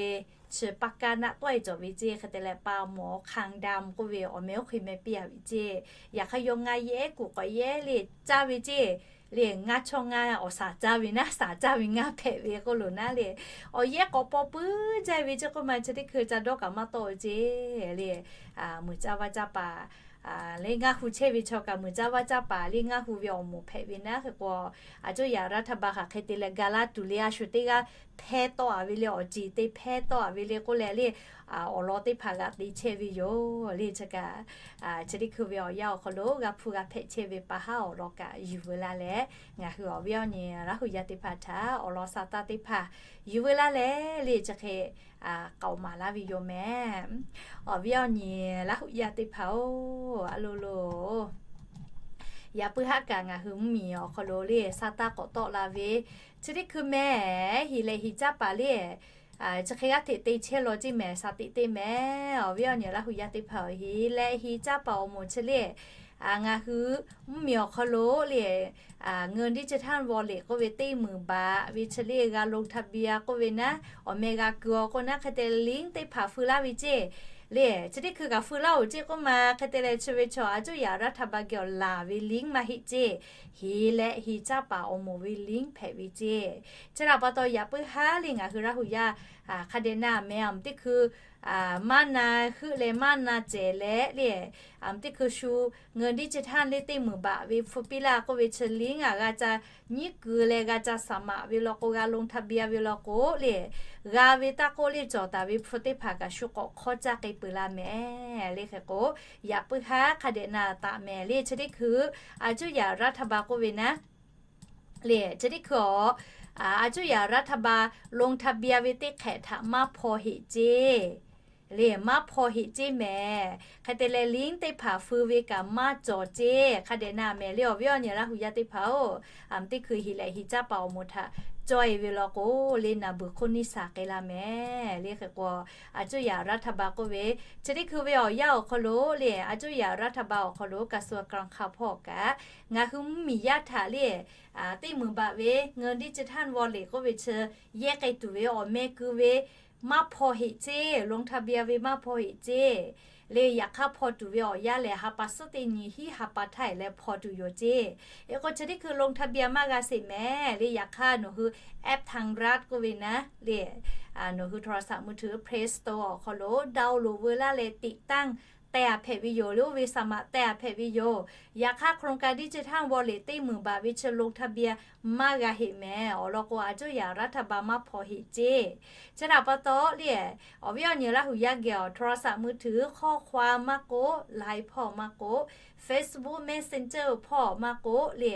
chi pa kaˇ naˆ tawˆ-e cawˬ ve ceˇ. Hk'e te leh pa mawˬ hk'aˇ da mvuhˇ k'oˆ ve awˬ meh oˇ hk'e meh piˇ-a ve ceˇ. Yaꞈ hk'aˇ yawˇ ngaˇ yehˉ kuˬ k'awꞈ yehˉ le caˇ ve ceˇ. Le ngaˇ chawˇ ngaˇ awˬ shaˍ caˇ ve naˉ, shaˍ caˇ ve ngaˇ hpehꞈ ve k'oˆ loˬ naˉ le, awˬ yehˉ k'awꞈ paw puiˉ jaˇ ve ceˇ k'oˆ ma, chi teˇ hkui ca dawˇ kaꞈ maˇ tawˆ-o ceˇ le. Muiˬ caˇ vaˇ caˇ paˍ le ngaˇ hu chehˇ ve chaw kaꞈ muiˬ caˇ vaˇ caˇ paˍ le ngaˇ hu ve awˬ moˍ hpehꞈ ve naˉ. Hk'e k'o, aˬ cuˇ yaꞈ รัฐบาล hk'aˬ hk'e te leh ga laˇ tuˬ le, a shu teˇ g'aˇ hpehˇ tawˆ-a ve le, awˬ ceˬ te hpehˇ tawˆ-a ve le k'oˆ leh le, awˬ lawn teˇ hpaˍ g'aꞈ te chehˇ ve yoˬ le. Chi kaꞈ chi teˇ hkui ve awˬ yanˇ awˬ hk'aw lo g'a hpu g'a hpehꞈ chehˇ ve pa haˉ awˬ lawn kaꞈ yuˬ veu laˇ leh, ngaˬ hui awˬ viˉ awˬ nyi Laˇ hu yaˇ teˇ hpaˍ htaꞈ awˬ lawn sa tanˇ teˇ hpaˍ yuˬ veu laˇ leh le, chi hk'e k'aoˍ maˍ laˇ ve yoˬ mehˍ. Awˬ viˉ awˬ nyi Laˇ hu yaˇ teˇ hpaˍ-oˬ, a lo lo, yaꞈ puiˉ haˉ kaꞈ ngaˬ hui mvuhˇmiˬ awˬ hk'aw lo le sa tanˇ k'awꞈ tawˆ la ve, chi teˇ hkui mehˍ, hiˍ lehˬ hiˍ caˇ paˍ le chi hk'e g'aˇ hteꞈ te chehˇ law ceˇ mehˍ, shaˍ tiꞈ te mehˍ. Awˬ viˉ awˬ nyi Laˇ hu yaˇ teˇ hpaˍ-oˬ, hiˍ lehˬ hiˍ caˇ paˍ awˬ moˍ chi le ngaˬ hui mvuhˇmiˬ awˬ hk'aw lo le เงินดิจิทัลวอลเล็ต k'oˆ ve teˇ meunˍ baꞈ ve chi le g'a ลงทะเบียน k'oˆ ve naˉ, awˬ meh g'a keu-a k'oˆ naˉ, hk'e te leh ลิงก์ teˇ hpaˍ feu laˇ ve ceˇ. Le chi teˇ hkui kaꞈ feu laˇ-oˬ ceˇ k'oˆ ma, hk'e te leh chi ve chaw a cuˇ yaꞈ รัฐบาล geh awˬ laˬ ve ลิงก์ maˇ heˆ ceˇ. Hiˍ lehˬ hiˍ caˇ paˍ awˬ moˍ ve ลิงก์ hpehꞈ ve ceˇ. Chi htaꞈ pa taw yaꞈ puiˉ haˉ le ngaˬ hui Laˇ hu yaˇ hk'a dehꞈ na mehˍ, a mvuhˇ teˇ hkui maˇ na heuˆ leh maˇ na cehˬ leh le, a mvuhˇ teˇ hkui shu เงินดิจิทัล le teˇ meunˍ baꞈ ve hpu piˇ laˇ k'oˆ ve chi ลิงก์ a g'a ca nyiˉ keu leh g'a ca สมัคร ve law k'o, g'a ลงทะเบียน ve law k'o le, g'a ve taˇ k'oˆ le cawˬ taˍ ve hpu teˇ hpaˍ kaꞈ shu k'awꞈ hk'awˇ caˇ k'e peuˬ la mehˍ le. Hk'e k'o, yaꞈ puiˉ haˉ hk'a dehꞈ na taˍ mehˍ le. Chi teˇ hkui a cuˇ yaꞈ รัฐบาล k'oˆ ve naˉ le, chi teˇ hkui a, a cuˇ yaꞈ รัฐบาล ลงทะเบียน ve teˇ hk'ehꞈ htaꞈ maˇ hpaw heꞈ ceˇ. Le maˇ hpaw heꞈ ceˇ mehˍ. Hk'e te leh ลิงก์ teˇ hpaˍ feu ve kaꞈ maˇ cawˬ ceˇ. Hk'a dehꞈ na mehˍ le awˬ viˉ awˬ nyi Laˇ hu yaˇ teˇ hpaˍ-oˬ, a mvuhˇ teˇ hkui hiˍ lehˬ hiˍ caˇ paˍ awˬ moˍ htaꞈ cawˇ-e ve law k'o, le naˬ beuˬ hk'oˆ neˇ shaˍ k'e la mehˍ le. Hk'e k'o, a cuˇ yaꞈ รัฐบาล k'oˆ ve, chi teˇ hkui ve awˬ yanˇ awˬ hk'aw lo le, a cuˇ yaꞈ รัฐบาล awˬ hk'aw lo กระทรวงการคลัง hpawˇ kaꞈ ngaˬ hui mvuhˇmiˬ yaˇ htaꞈ le teˇ meunˍ baꞈ ve เงินดิจิทัลวอลเล็ต k'oˆ ve chi yehˇ k'ai tuˬ ve awˬ meh keu ve maˇ hpaw heꞈ ceˇ, ลงทะเบียน ve maˇ hpaw heꞈ ceˇ. Le yaꞈ hk'aˇ hpaw tuˬ ve awˬ yanˇ lehˬ, ha pa suhˉ teˇ nyi hiˉ ha pa htaˇ leh hpaw tuˬ yoˬ ceˇ. Hk'e k'o chi teˇ hkui ลงทะเบียน maˇ g'a sheˍ mehˍ le. Yaꞈ hk'aˇ nawˬ hui แอปทางรัฐ k'oˆ ve naˉ le, nawˬ hui โทรศัพท์มือถือ Play Store awˬ hk'aw lo download veu laˇ leh ติดตั้ง teh-a hpehꞈ ve yoˬ le, oˇ ve สมัคร teh-a hpehꞈ ve yoˬ. Yaꞈ hk'aˇ โครงการดิจิทัลวอลเล็ต teˇ meunˍ baꞈ ve chi ลงทะเบียน maˇ g'a heꞈ mehˍ. Awˬ lawn k'o, a cuˇ yaꞈ รัฐบาล maˇ hpaw heꞈ ceˇ. Chi htaꞈ pa taw le, awˬ viˉ awˬ nyi Laˇ hu yaˇ geh awˬ โทรศัพท์มือถือ ข้อความ maˇ k'oˆ, Line หรือเปล่า maˇ k'oˆ, Facebook Messenger หรือเปล่า maˇ k'oˆ le,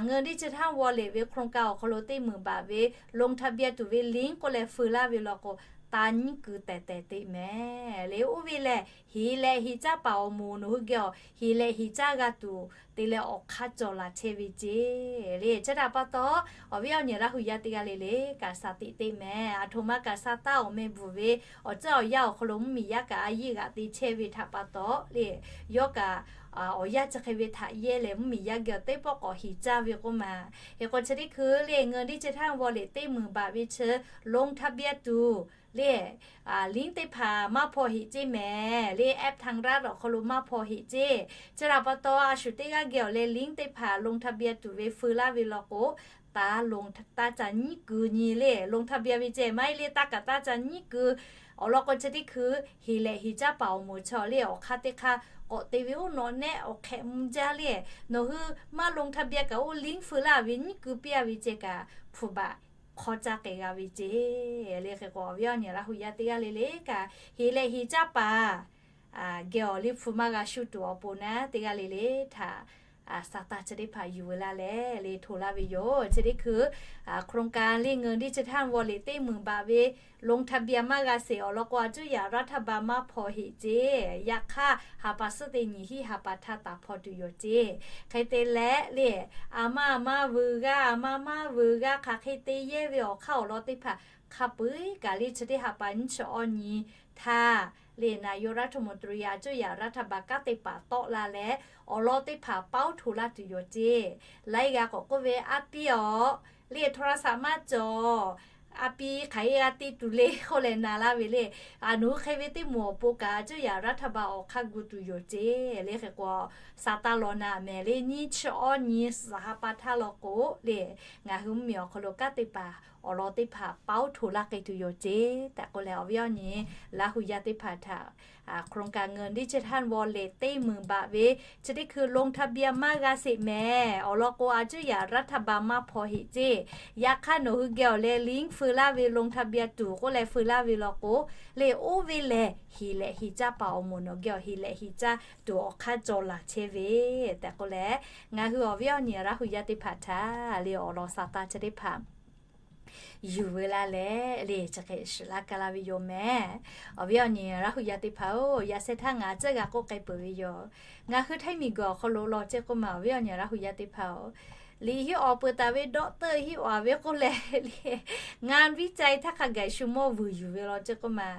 เงินดิจิทัลวอลเล็ต ve โครงการ awˬ hk'aw lo teˇ meunˍ baꞈ ve ลงทะเบียน tuˬ ve ลิงก์ k'oˆ leh feu laˇ ve law k'o, taˇ nyiˉ keu tehˬ tehˬ te mehˍ le. Oˇ ve lehˬ, hiˍ lehˬ hiˍ caˇ paˍ awˬ moˍ nawˬ hui geh awˬ hiˍ lehˬ hiˍ caˇ g'a tuˬ te leh awˬ hk'aˇ cawˬ laˬ chehˇ ve ceˇ le. Chi htaꞈ pa taw, awˬ viˉ awˬ nyi Laˇ hu yaˇ teˇ g'aˇ le le kaꞈ shaˍ tiꞈ te mehˍ. Aˬ htoꞈ ma kaꞈ sa taˇ awˬ meh bvuhˬ ve awˬ tcuhˉ awˬ yanˇ awˬ hk'aw lo mvuhˇmiˬ yaˇ kaꞈ a yiˇ g'aꞈ te chehˇ ve htaꞈ pa taw le, yawˇ kaꞈ awˬ yanˇ chi hk'e ve htaꞈ yehˇ leh mvuhˇmiˬ yaˇ geh awˬ teˇ pawˆ k'awꞈ hiˍ caˇ ve k'oˆ ma. Hk'e k'o chi teˇ hkui le เงินดิจิทัลวอลเล็ต teˇ meunˍ baꞈ ve chi ลงทะเบียน tuˬ le, ลิงก์ teˇ hpaˍ maˇ hpaw heꞈ ceˇ mehˍ le. แอปทางรัฐ awˬ hk'aw lo maˇ hpaw heꞈ ceˇ. Chi htaꞈ pa taw a shu teˇ g'aˇ geh awˬ leh ลิงก์ teˇ hpaˍ ลงทะเบียน tuˬ ve feu laˇ ve law k'o, taˇ ลง taˇ ca nyiˉ keu nyi le. ลงทะเบียน ve ceh maˇ heˆ le, taˇ kaꞈ taˇ ca nyiˉ keu. Awˬ lawn k'o chi teˇ hkui hiˍ lehˬ hiˍ caˇ paˍ awˬ moˍ chaw le awˬ hk'aˇ teˇ hk'aˇ k'awꞈ te ve oˇ nawꞈ nehˆ awˬ hk'ehꞈ mvuh jaˇ le. Nawˬ hui maˇ ลงทะเบียน kaꞈ oˇ ลิงก์ feu laˇ ve nyiˉ keu piˇ-a ve ceh kaꞈ hpu baꞈ hk'awˇ caˇ k'e g'a ve ceˇ le. Hk'e k'o awˬ viˉ awˬ nyi Laˇ hu yaˇ teˇ g'aˇ le le kaꞈ hiˍ lehˬ hiˍ caˇ paˍ geh awˬ liˇ hpu maˇ g'a shu tuˬ awˬ pon naˉ, teˇ g'aˇ le le htaꞈ sa taˇ chi teˇ hpaˍ yuˬ veu laˇ leh le hto laˇ ve yoˬ. Chi teˇ hkui โครงการ le เงินดิจิทัลวอลเล็ต teˇ meunˍ baꞈ ve ลงทะเบียน maˇ g'a sheˍ. Awˬ lawn k'o a cuˇ yaꞈ รัฐบาล maˇ hpaw heꞈ ceˇ. Yaꞈ hk'aˇ ha pa suhˉ teˇ nyi hiˉ ha pa htaˇ taˍ hpaw tuˬ yoˬ ceˇ. Hk'e te leh le, a maˇ maˇ veu g'aˇ, a maˇ maˇ veu g'aˇ hk'aˬ hk'e te yehˇ ve awˬ hk'aˇ awˬ lawn teˇ hpaˍ hk'a peu-eˬ kaꞈ le chi teˇ ha pa nyiˇ chi awˇ nyi htaˇ le นายกรัฐมนตรี a cuˇ yaꞈ รัฐบาล kanˉ te paˍ tawˆ la leh, awˬ lawn teˇ hpaˍ paoˉ hto laˇ tuˬ yoˬ ceˇ. Laiˉ g'aˇ k'awꞈ k'oˆ ve, a piˇ awˬ le โทรศัพท์ maˇ cawˬ, a piˇ hk'aˬ e g'a te tuˬ le k'oˆ leh na laˇ ve le. A, nawˬ hui hk'e ve teˇ moˍ awˬ pon kaꞈ a cuˇ yaꞈ รัฐบาล awˬ hk'aˇ gu tuˬ yoˬ ceˇ le. Hk'e k'o, sa taˇ law na mehˍ le, nyiˇ chi awˇ nyi suhˍ ha pa htaˇ law k'o le, ngaˬ hui mvuhˇmiˬ awˬ hk'aw lo kanˉ te paˍ awˬ lawn teˇ hpaˍ paoˉ hto laˇ k'ai tuˬ yoˬ ceˇ tehꞈ k'oˆ leh, awˬ viˉ awˬ nyi Laˇ hu yaˇ teˇ hpaˍ htaꞈ โครงการเงินดิจิทัลวอลเล็ต teˇ meunˍ baꞈ ve chi teˇ hkui ลงทะเบียน maˇ g'a sheˍ mehˍ. Awˬ lawn k'o, a cuˇ yaꞈ รัฐบาล maˇ hpaw heꞈ ceˇ. Yaꞈ hk'aˇ, nawˬ hui geh awˬ leh ลิงก์ feu laˇ ve ลงทะเบียน tuˬ k'oˆ leh feu laˇ ve law k'o, le oˇ ve lehˬ, hiˍ lehꞈ hiˍ caˇ paˍ awˬ moˍ nawˬ geh awˬ hiˍ lehꞈ hiˍ caˇ tuˬ awˬ hk'aˇ cawˬ laˬ chehˇ ve tehꞈ k'oˆ leh, ngaˬ hui awˬ viˉ awˬ nyi Laˇ hu yaˇ teˇ hpaˍ htaꞈ le awˬ lawn sa taˇ chi teˇ hpaˍ yuˬ ve laˇ leh le, chi hk'e shiˍ laˇ ka laˇ ve yoˬ mehˍ. Awˬ viˉ awˬ nyi Laˇ hu yaˇ teˇ hpaˍ-oˬ, yaꞈ sheh htaˇ ngaˬ tcuhˉ g'a k'oˆ k'ai peuˬ ve yoˬ. Ngaˬ hui htaiˇ miˬguiˬ awˬ hk'aw lo law ceˇ k'oˆ ma, awˬ viˉ awˬ nyi Laˇ hu yaˇ teˇ hpaˍ-oˬ, liꞈ hiˆ awˬ peuˬ taˍ ve doctor hiˆ awˬ a ve k'oˆ leh le, งานวิจัย htaˇ hk'a gaˬ shu mawˇ vuiˬ yuˬ ve law ceˇ k'oˆ ma,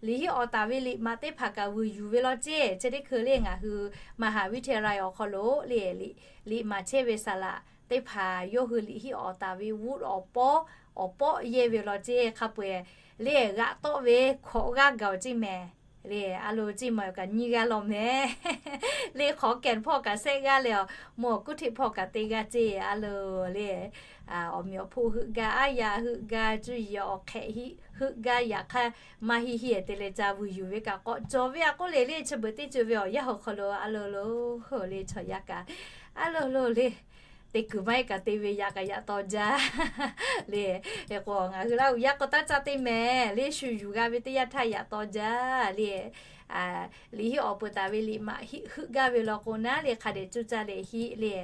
liꞈ hiˆ awˬ taˍ ve liꞈ maꞈ teˇ hpaˍ kaꞈ vuiˬ yuˬ ve law ceˇ. Chi teˇ hkui le ngaˬ hui มหาวิทยาลัย awˬ hk'aw lo le, liꞈ maˍ chehˇ ve saˍ laꞈ teˇ hpaˍ yawˇ hui liꞈ hiˆ awˬ taˍ ve วุฒิ awˬ pawˆ, awˬ pawˆ yehˇ ve law ceˇ. Hk'a peu-eˬ le g'aꞈ tawˆ ve hkawꞈ g'aˇ gaˬ-oˬ ceˇ mehˍ. Le a lo ceˇ maˬ yoˬ kaꞈ nyiˇ g'aˇ law mehˍ. Le hk'awꞈ kehˬ hpawˇ kaꞈ shehˆ g'aˇ leh, awˬ mawˬ kuˉ hteꞈ hpawˇ kaꞈ teˇ g'aˇ ceˇ. A lo le, awˬ meꞈ awˬ hpoˆ heuˆ gaˇ, aˉ yaˇ heuˆ gaˇ, cuˇ yiˍ awˬ hk'ehꞈ heuˆ gaˇ, yaꞈ hk'aˇ maˇ hiˇ hiˇ-e te leh ca vuiˬ yuˬ ve kaꞈ k'awꞈ cawˬ ve a k'oˆ le le, chi beuꞈ teˇ ceuˬ ve awˬ yanˇ awˬ hk'aw lo a lo lo le chaw yaˇ kaꞈ a lo lo le te kuiˬ maˇ heˆ kaꞈ te ve yaꞈ kaꞈ yaꞈ taw jaˇ le. Hk'e k'o, ngaˬ hui Laˇ hu yaˇ k'o taˇ caˇ te mehˍ le, shu yuˬ g'a ve teˇ yanˇ htaˇ yaꞈ taw jaˇ le. Liꞈ hiˆ awˬ peuˬ taˍ ve liꞈ maꞈ hiˆ heuˆ gaˇ ve law k'o naˉ le, hk'a dehꞈ cuˇ caˇ leh hiˆ le,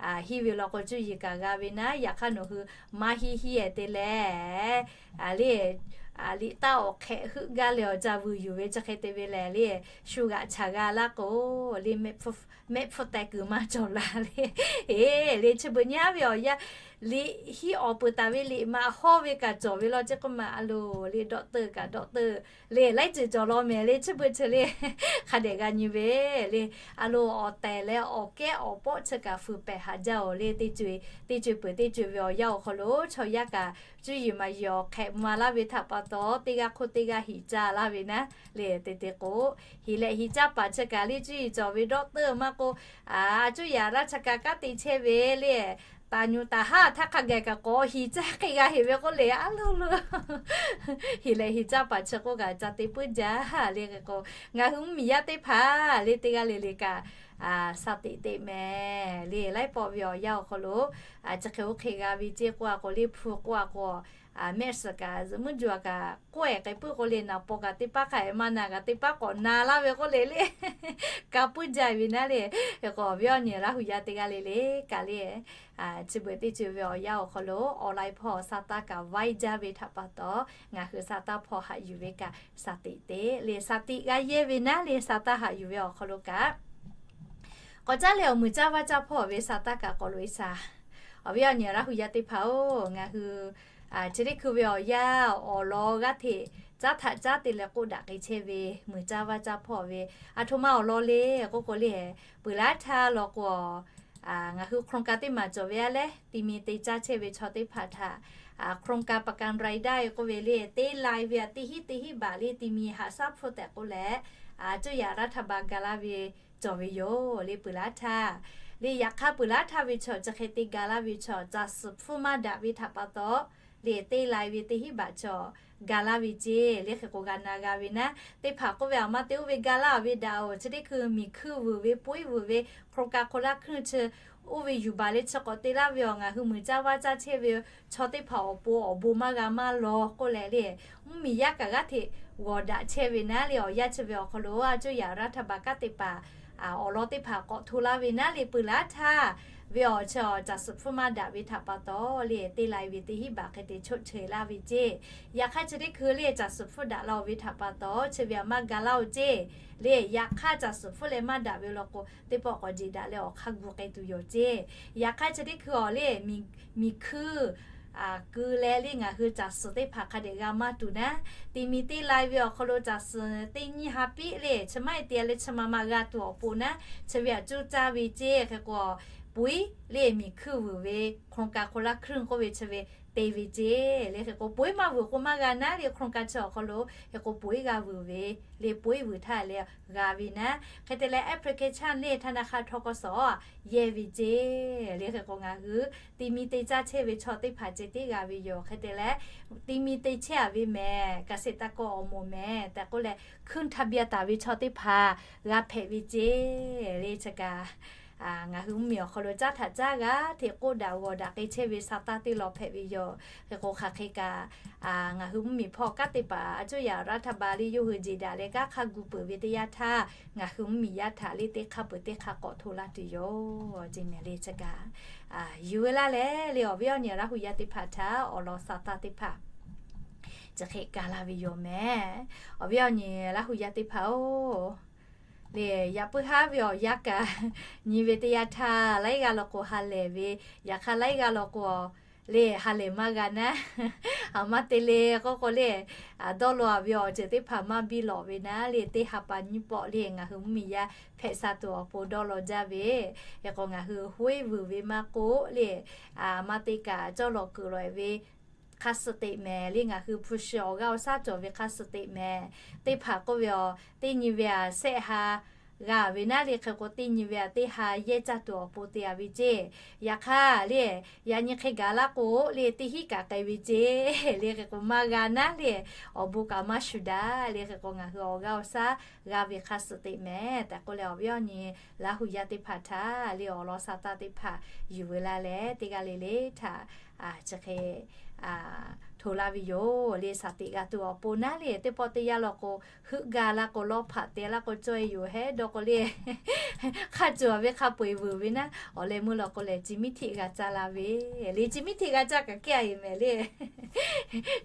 hiˇ ve law k'o cuˇ yiˍ kaꞈ g'a ve naˉ, yaꞈ hk'aˇ nawˬ hui maˇ hiˇ hiˇ-e te leh le, liꞈ taˇ awˬ hk'ehꞈ heuˆ gaˇ leh awˬ ca vuiˬ yuˬ ve chi hk'e te ve lehˬ le, shu g'aꞈ chaˬ g'a laˇ k'o le, mehˆ hpfuhˇ teh kuiˬ maˇ cawˬ la le. Eˬ le, chi beuꞈ nyi haˉ ve awˬ yanˇ, liꞈ hiˆ awˬ peuˬ taˍ ve liꞈ maꞈ hawˇ ve kaꞈ cawˬ ve law ceˇ k'oˆ ma a lo le, doctor kaꞈ doctor le laiˉ ceuˬ cawˬ law mehˍ le, chi beuꞈ chi le hk'a dehꞈ g'a nyi ve le. A lo awˬ tehˬ leh awˬ kehˉ awˬ pawˆ chi kaꞈ fuiˍ pehˍ haꞈ jaˇ-oˬ le. Teˇ ceuˬ teˇ ceuˬ peuˬ teˇ ceuˬ ve awˬ yanˇ awˬ hk'aw lo chaw yaˇ kaꞈ cuˇ yiˍ maˍ yiˍ awˬ hk'ehꞈ ma laˇ ve htaꞈ pa taw, teˇ g'aˇ hk'oˆ teˇ g'aˇ hiˍ caˇ laˇ ve naˉ le. Te te k'o, hiˍ lehꞈ hiˍ caˇ paˍ chi kaꞈ le cuˇ yiˍ cawˬ ve doctor maˇ k'o, a cuˇ yaꞈ raˇ cha kaꞈ kanˉ te chehˇ ve le, taˍ nyuˬ taˍ haˉ htaˇ hk'a gaˬ kaꞈ k'awꞈ hiˍ caˇ hk'e g'a heˍ ve k'oˆ le a lo lo, hiˍ lehꞈ hiˍ caˇ paˍ chi k'oˆ kaꞈ ca te puiˉ jaˇ le. Hk'e k'o, ngaˬ hui mvuhˇmiˬ yaˇ teˇ hpaˍ le teˇ g'aˇ le le kaꞈ sa teꞈ teꞈ mehˍ le. Laiˉ pawˆ ve awˬ yanˇ awˬ hk'aw lo chi hk'e oˇ hk'e g'a ve ceˇ k'oˆ a k'o, liꞈ hpu k'oˆ a k'o, mehˆ suhˍ kaꞈ zuhꞈ muiˉ juˬ a kaꞈ k'oˆ-e k'ai puiˉ k'oˆ le, naˍ paw kaꞈ teˇ paˉ hk'a-e maˇ na kaꞈ teˇ paˉ k'awꞈ na laˇ ve k'oˆ le le, ka puiˉ jaˇ ve naˉ le. Hk'e k'o, awˬ viˉ awˬ nyi Laˇ hu yaˇ teˇ g'aˇ le le kaꞈ le, chi beuꞈ teˇ ceuˬ ve awˬ yanˇ awˬ hk'aw lo online hpawˇ sa taˇ kaꞈ vaiˇ jaˇ ve htaꞈ pa taw, ngaˬ hui sa taˇ hpawˇ haꞈ yuˬ ve kaꞈ sa teꞈ teꞈ le, sa teꞈ g'a yehˇ ve naˉ le, sa taˇ haꞈ yuˬ ve awˬ hk'aw lo kaꞈ k'awꞈ caˉ leh awˬ muiˬ caˇ vaˇ caˇ hpawˇ ve sa taˇ kaꞈ k'awꞈ loꞈ-e shaˍ. Awˬ viˉ awˬ nyi Laˇ hu yaˇ teˇ hpaˍ-oˬ, ngaˬ hui chi teˇ hkui ve awˬ yanˇ awˬ lawn g'aˇ hteꞈ caˉ htaꞈ caˉ te leh k'oˆ daꞈ k'ai chehˇ ve muiˬ caˇ vaˇ caˇ hpawˇ ve, aˬ htoꞈ ma awˬ lawn le k'oˆ k'o le, peuˬ laˉ htaˇ law k'o, ngaˬ hui โครงการ teˇ maˬ cawˬ ve a leh, ti mi te caˇ chehˇ ve chaw teˇ hpaˍ htaꞈ โครงการประกันรายได้ k'oˆ ve le, teˇ lai ve a teˇ hinˉ teˇ hinˉ baꞈ le, ti mi haꞈ shaˉ hpfuhˇ tehꞈ k'oˆ leh, a cuˇ yaꞈ รัฐบาล ga laˇ ve cawˬ ve yoˬ le. Peuˬ laˉ htaˇ le, yaꞈ hk'aˇ peuˬ laˉ htaˇ ve chaw chi hk'e te ga laˇ ve chaw, caˬ suhˍ hpfuhˇ maˇ daꞈ ve htaꞈ pa taw le, teˇ lai ve teˇ hinˉ baꞈ chaw ga laˇ ve ceˇ le. Hk'e k'o, g'a na g'a ve naˉ, teˇ hpaˍ k'oˆ ve, Aˬ ma te oˇ ve ga laˇ ve daꞈ-oˬ, chi teˇ hkui miˬ hkui vuiˬ ve poiˉ vuiˬ ve โครงการ คนละครึ่ง chi oˇ ve yuˬ baˬ leh chi k'awꞈ te laˇ ve awˬ, ngaˬ hui muiˬ caˇ vaˇ caˇ chehˇ ve chaw teˇ hpaˍ awˬ pon awˬ bon maˇ g'a maˇ law k'oˆ leh le, mvuhˇmiˬ yaˇ kaꞈ g'aˇ hteꞈ g'awˬ daꞈ chehˇ ve naˉ le. Awˬ yanˇ chi ve awˬ hk'aw lo a cuˇ yaꞈ รัฐบาล kanˉ te paˍ awˬ lawn teˇ hpaˍ k'awꞈ hto laˇ ve naˉ le, peuˬ laˉ htaˇ ve awˬ chi caˬ suhˍ hpfuhˇ maˇ daꞈ ve htaꞈ pa taw le, teˇ lai ve teˇ hinˉ baꞈ hk'e te ชดเชย laˇ ve ceˇ. Yaꞈ hk'aˇ chi teˇ hkui le caˬ suhˍ hpfuhˇ daꞈ la-oˬ ve htaꞈ pa taw chi ve a maˇ ga laˇ-oˬ ceˇ le. Yaꞈ hk'aˇ caˬ suhˍ hpfuhˇ leh maˇ daꞈ ve law k'o, teˇ pawˆ k'awꞈ jeˬ daꞈ leh awˬ hk'aˇ gu k'ai tuˬ yoˬ ceˇ. Yaꞈ hk'aˇ chi teˇ hkui awˬ le, miˬ hkui ku leh le ngaˬ hui caˬ suhˍ teˇ hpaˍ hk'a dehꞈ g'a maˇ tuˬ naˉ, ti mi teˇ lai ve awˬ hk'aw lo caˬ suhˍ teˇ nyiˇ ha piˉ le chi maˇ heˆ te leh chi ma ma g'a tuˬ awˬ pon naˉ, chi ve aꞈ cuˇ caˇ ve ceˇ. Hk'e k'o, poiˉ le miˬ hkuiˇ vuiˬ ve โครงการคนละครึ่ง k'oˆ ve chi ve te ve ceˇ. Le hk'e k'o, poiˉ maˇ vuiˬ k'o maˇ g'a naˉ le โครงการ chi awˬ hk'aw lo, hk'e k'o poiˉ g'a vuiˬ ve le, poiˉ vuiˬ htaˇ le g'a ve naˉ. Hk'e te leh แอปพลิเคชัน le ธนาคาร ทกส yehˇ ve ceˇ. Le hk'e k'o, ngaˬ hui ti mi te caˇ chehˇ ve chaw teˇ hpaˍ ceh tiˉ g'a ve yoˬ. Hk'e te leh, ti mi te chehˇ a ve mehˬ, เกษตรกร awˬ moˍ mehˬ tehꞈ k'oˆ leh, ขึ้นทะเบียน taˍ ve chaw teˇ hpaˍ g'a hpehꞈ ve ceˇ. Le chi kaꞈ ngaˬ hui mvuhˇmiˬ awˬ hk'aw lo caˉ htaꞈ caˉ g'a hteꞈ k'oˆ daꞈ g'awˬ daꞈ k'ai chehˇ ve sa taˇ teˇ law hpehꞈ ve yoˬ. Hk'e k'o, hk'aˬ hk'e kaꞈ ngaˬ hui mvuhˇmiˬ hpawˇ kanˉ te paˍ a cuˇ yaꞈ รัฐบาล le yawˇ hui jeˬ daꞈ leh kanˉ hk'aˇ gu peuˬ ve teˇ yanˇ htaˇ, ngaˬ hui mvuhˇmiˬ yaˇ htaꞈ le teˇ hk'aˇ peuˬ teˇ hk'aˇ k'awꞈ hto laˇ tuˬ yoˬ. Ceˇ mehˬ le chi kaꞈ yuˬ ve laˇ leh le awˬ viˉ awˬ nyi Laˇhuˍ yaˇ teˇ hpaˍ htaꞈ awˬ lawn sa taˇ teˇ hpaˍ chi hk'e ga laˇ ve yoˬ mehˬ. Awˬ viˉ awˬ nyi Laˇhuˍ yaˇ teˇ hpaˍ-oˬ, le yaꞈ puiˉ haˉ ve awˬ yanˇ kaꞈ nyi ve teˇ yanˇ htaˇ laiˉ g'aˇ law k'o ha lehˬ ve, yaꞈ hk'aˇ laiˉ g'aˇ law k'o le ha lehˬ maˇ g'a naˉ. A maˇ te le k'oˆ k'o le, dawˇ law a ve awˬ ceuˬ teˇ hpaˍ maˇ biˇ lawꞈ ve naˉ le, teˇ ha pa nyiˇ pawˆ le ngaˬ hui mvuhˇmiˬ yaˇ hpehꞈ sha tuˬ awˬ pon dawˇ law jaˇ ve. Hk'e k'o, ngaˬ hui hoˉ iˉ vuiˬ ve maˇ k'oˆ le, a maˇ te kaꞈ cawˇ lawꞈ kuiˬ lawꞈ ve hk'a suh teꞈ mehˍ le, ngaˬ hui hpu shi awˬ g'aˇ awˬ shaˉ cawˬ ve hk'a suh teꞈ mehˍ. Teˇ hpaˍ k'oˆ ve awˬ, teˇ nyi ve a shehˆ ha g'a ve naˉ le, hk'e k'o teˇ nyi ve a teˇ ha yehˇ caˇ tuˬ awˬ pon te a ve ceˇ. Yaꞈ hk'aˇ le, yaꞈ nyi hk'e gaˬ laˇ k'o le, teˇ hinˉ kaꞈ k'ai ve ceˇ. Le hk'e k'o maˇ g'a naˉ le, awˬ bon kaꞈ maˇ shuˍ daꞈ. Le hk'e k'o, ngaˬ hui awˬ g'aˇ awˬ shaˉ g'a ve hk'a suh teꞈ mehˍ tehꞈ k'oˆ leh, awˬ viˉ awˬ nyi Laˇhuˍ yaˇ teˇ hpaˍ htaꞈ le awˬ lawn sa taˇ teˇ hpaˍ yuˬ ve laˇ leh, teˇ g'aˇ le le htaꞈ chi hk'e hto laˇ ve yoˬ. Le shaˍ teꞈ g'a tuˬ awˬ pon naˉ le, teˇ pawˆ teˇ yanˇ law k'o, heuˆ gaˇ laˇ k'o, lawˇ hpaꞈ te laˇ k'o, cawˇ e yoˬ hehˉ dawˇ k'o le, hk'a cawˬ ve hk'a peu-eˬ vuiˬ ve naˉ, awˬ leh meuˇ law k'o lehˬ, chi miˉ htiˆ g'a caˇ la ve le, chi miˉ htiˆ g'a caˇ kaꞈ kehˉ a e mehˍ le.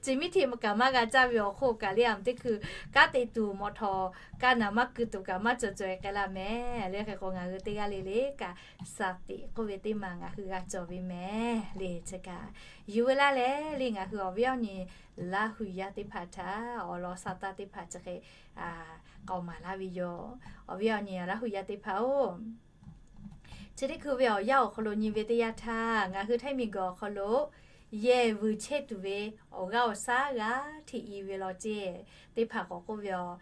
Chi miˉ htiˆ kaꞈ maˇ g'a caˇ ve awˬ hk'oˆ kaꞈ le, a teˇ hkui kanˉ te tuˬ mawꞈ htawˍ, kanˉ naˍ maˇ keu tuˬ kaꞈ maˇ cawˬ cawˬ e k'ai la mehˍ. Le hk'e k'o, ngaˬ hui teˇ g'aˇ le le kaꞈ shaˍ teꞈ k'oˆ ve teˇ maˬ ngaˬ hui g'a cawˬ ve mehˍ le. Chi kaꞈ yuˬ ve laˇ leh le, ngaˬ hui awˬ viˉ awˬ nyi Laˇhuˍ yaˇ teˇ hpaˍ htaꞈ awˬ lawn sa taˇ teˇ hpaˍ chi hk'e k'aoˍ maˍ laˇ ve yoˬ. Awˬ viˉ awˬ nyi Laˇhuˍ yaˇ teˇ hpaˍ-oˬ, chi teˇ hkui ve awˬ yanˇ awˬ hk'aw lo nyi ve teˇ yanˇ htaˇ, ngaˬ hui Htaiˇ miˬguiˬ awˬ hk'aw lo yehˬ vuiˬ chehˇ tuˬ ve awˬ g'aˇ awˬ shaˉ g'aˇ hteꞈ i ve law ceˇ. Teˇ hpaˍ k'awꞈ k'oˆ ve aˬ,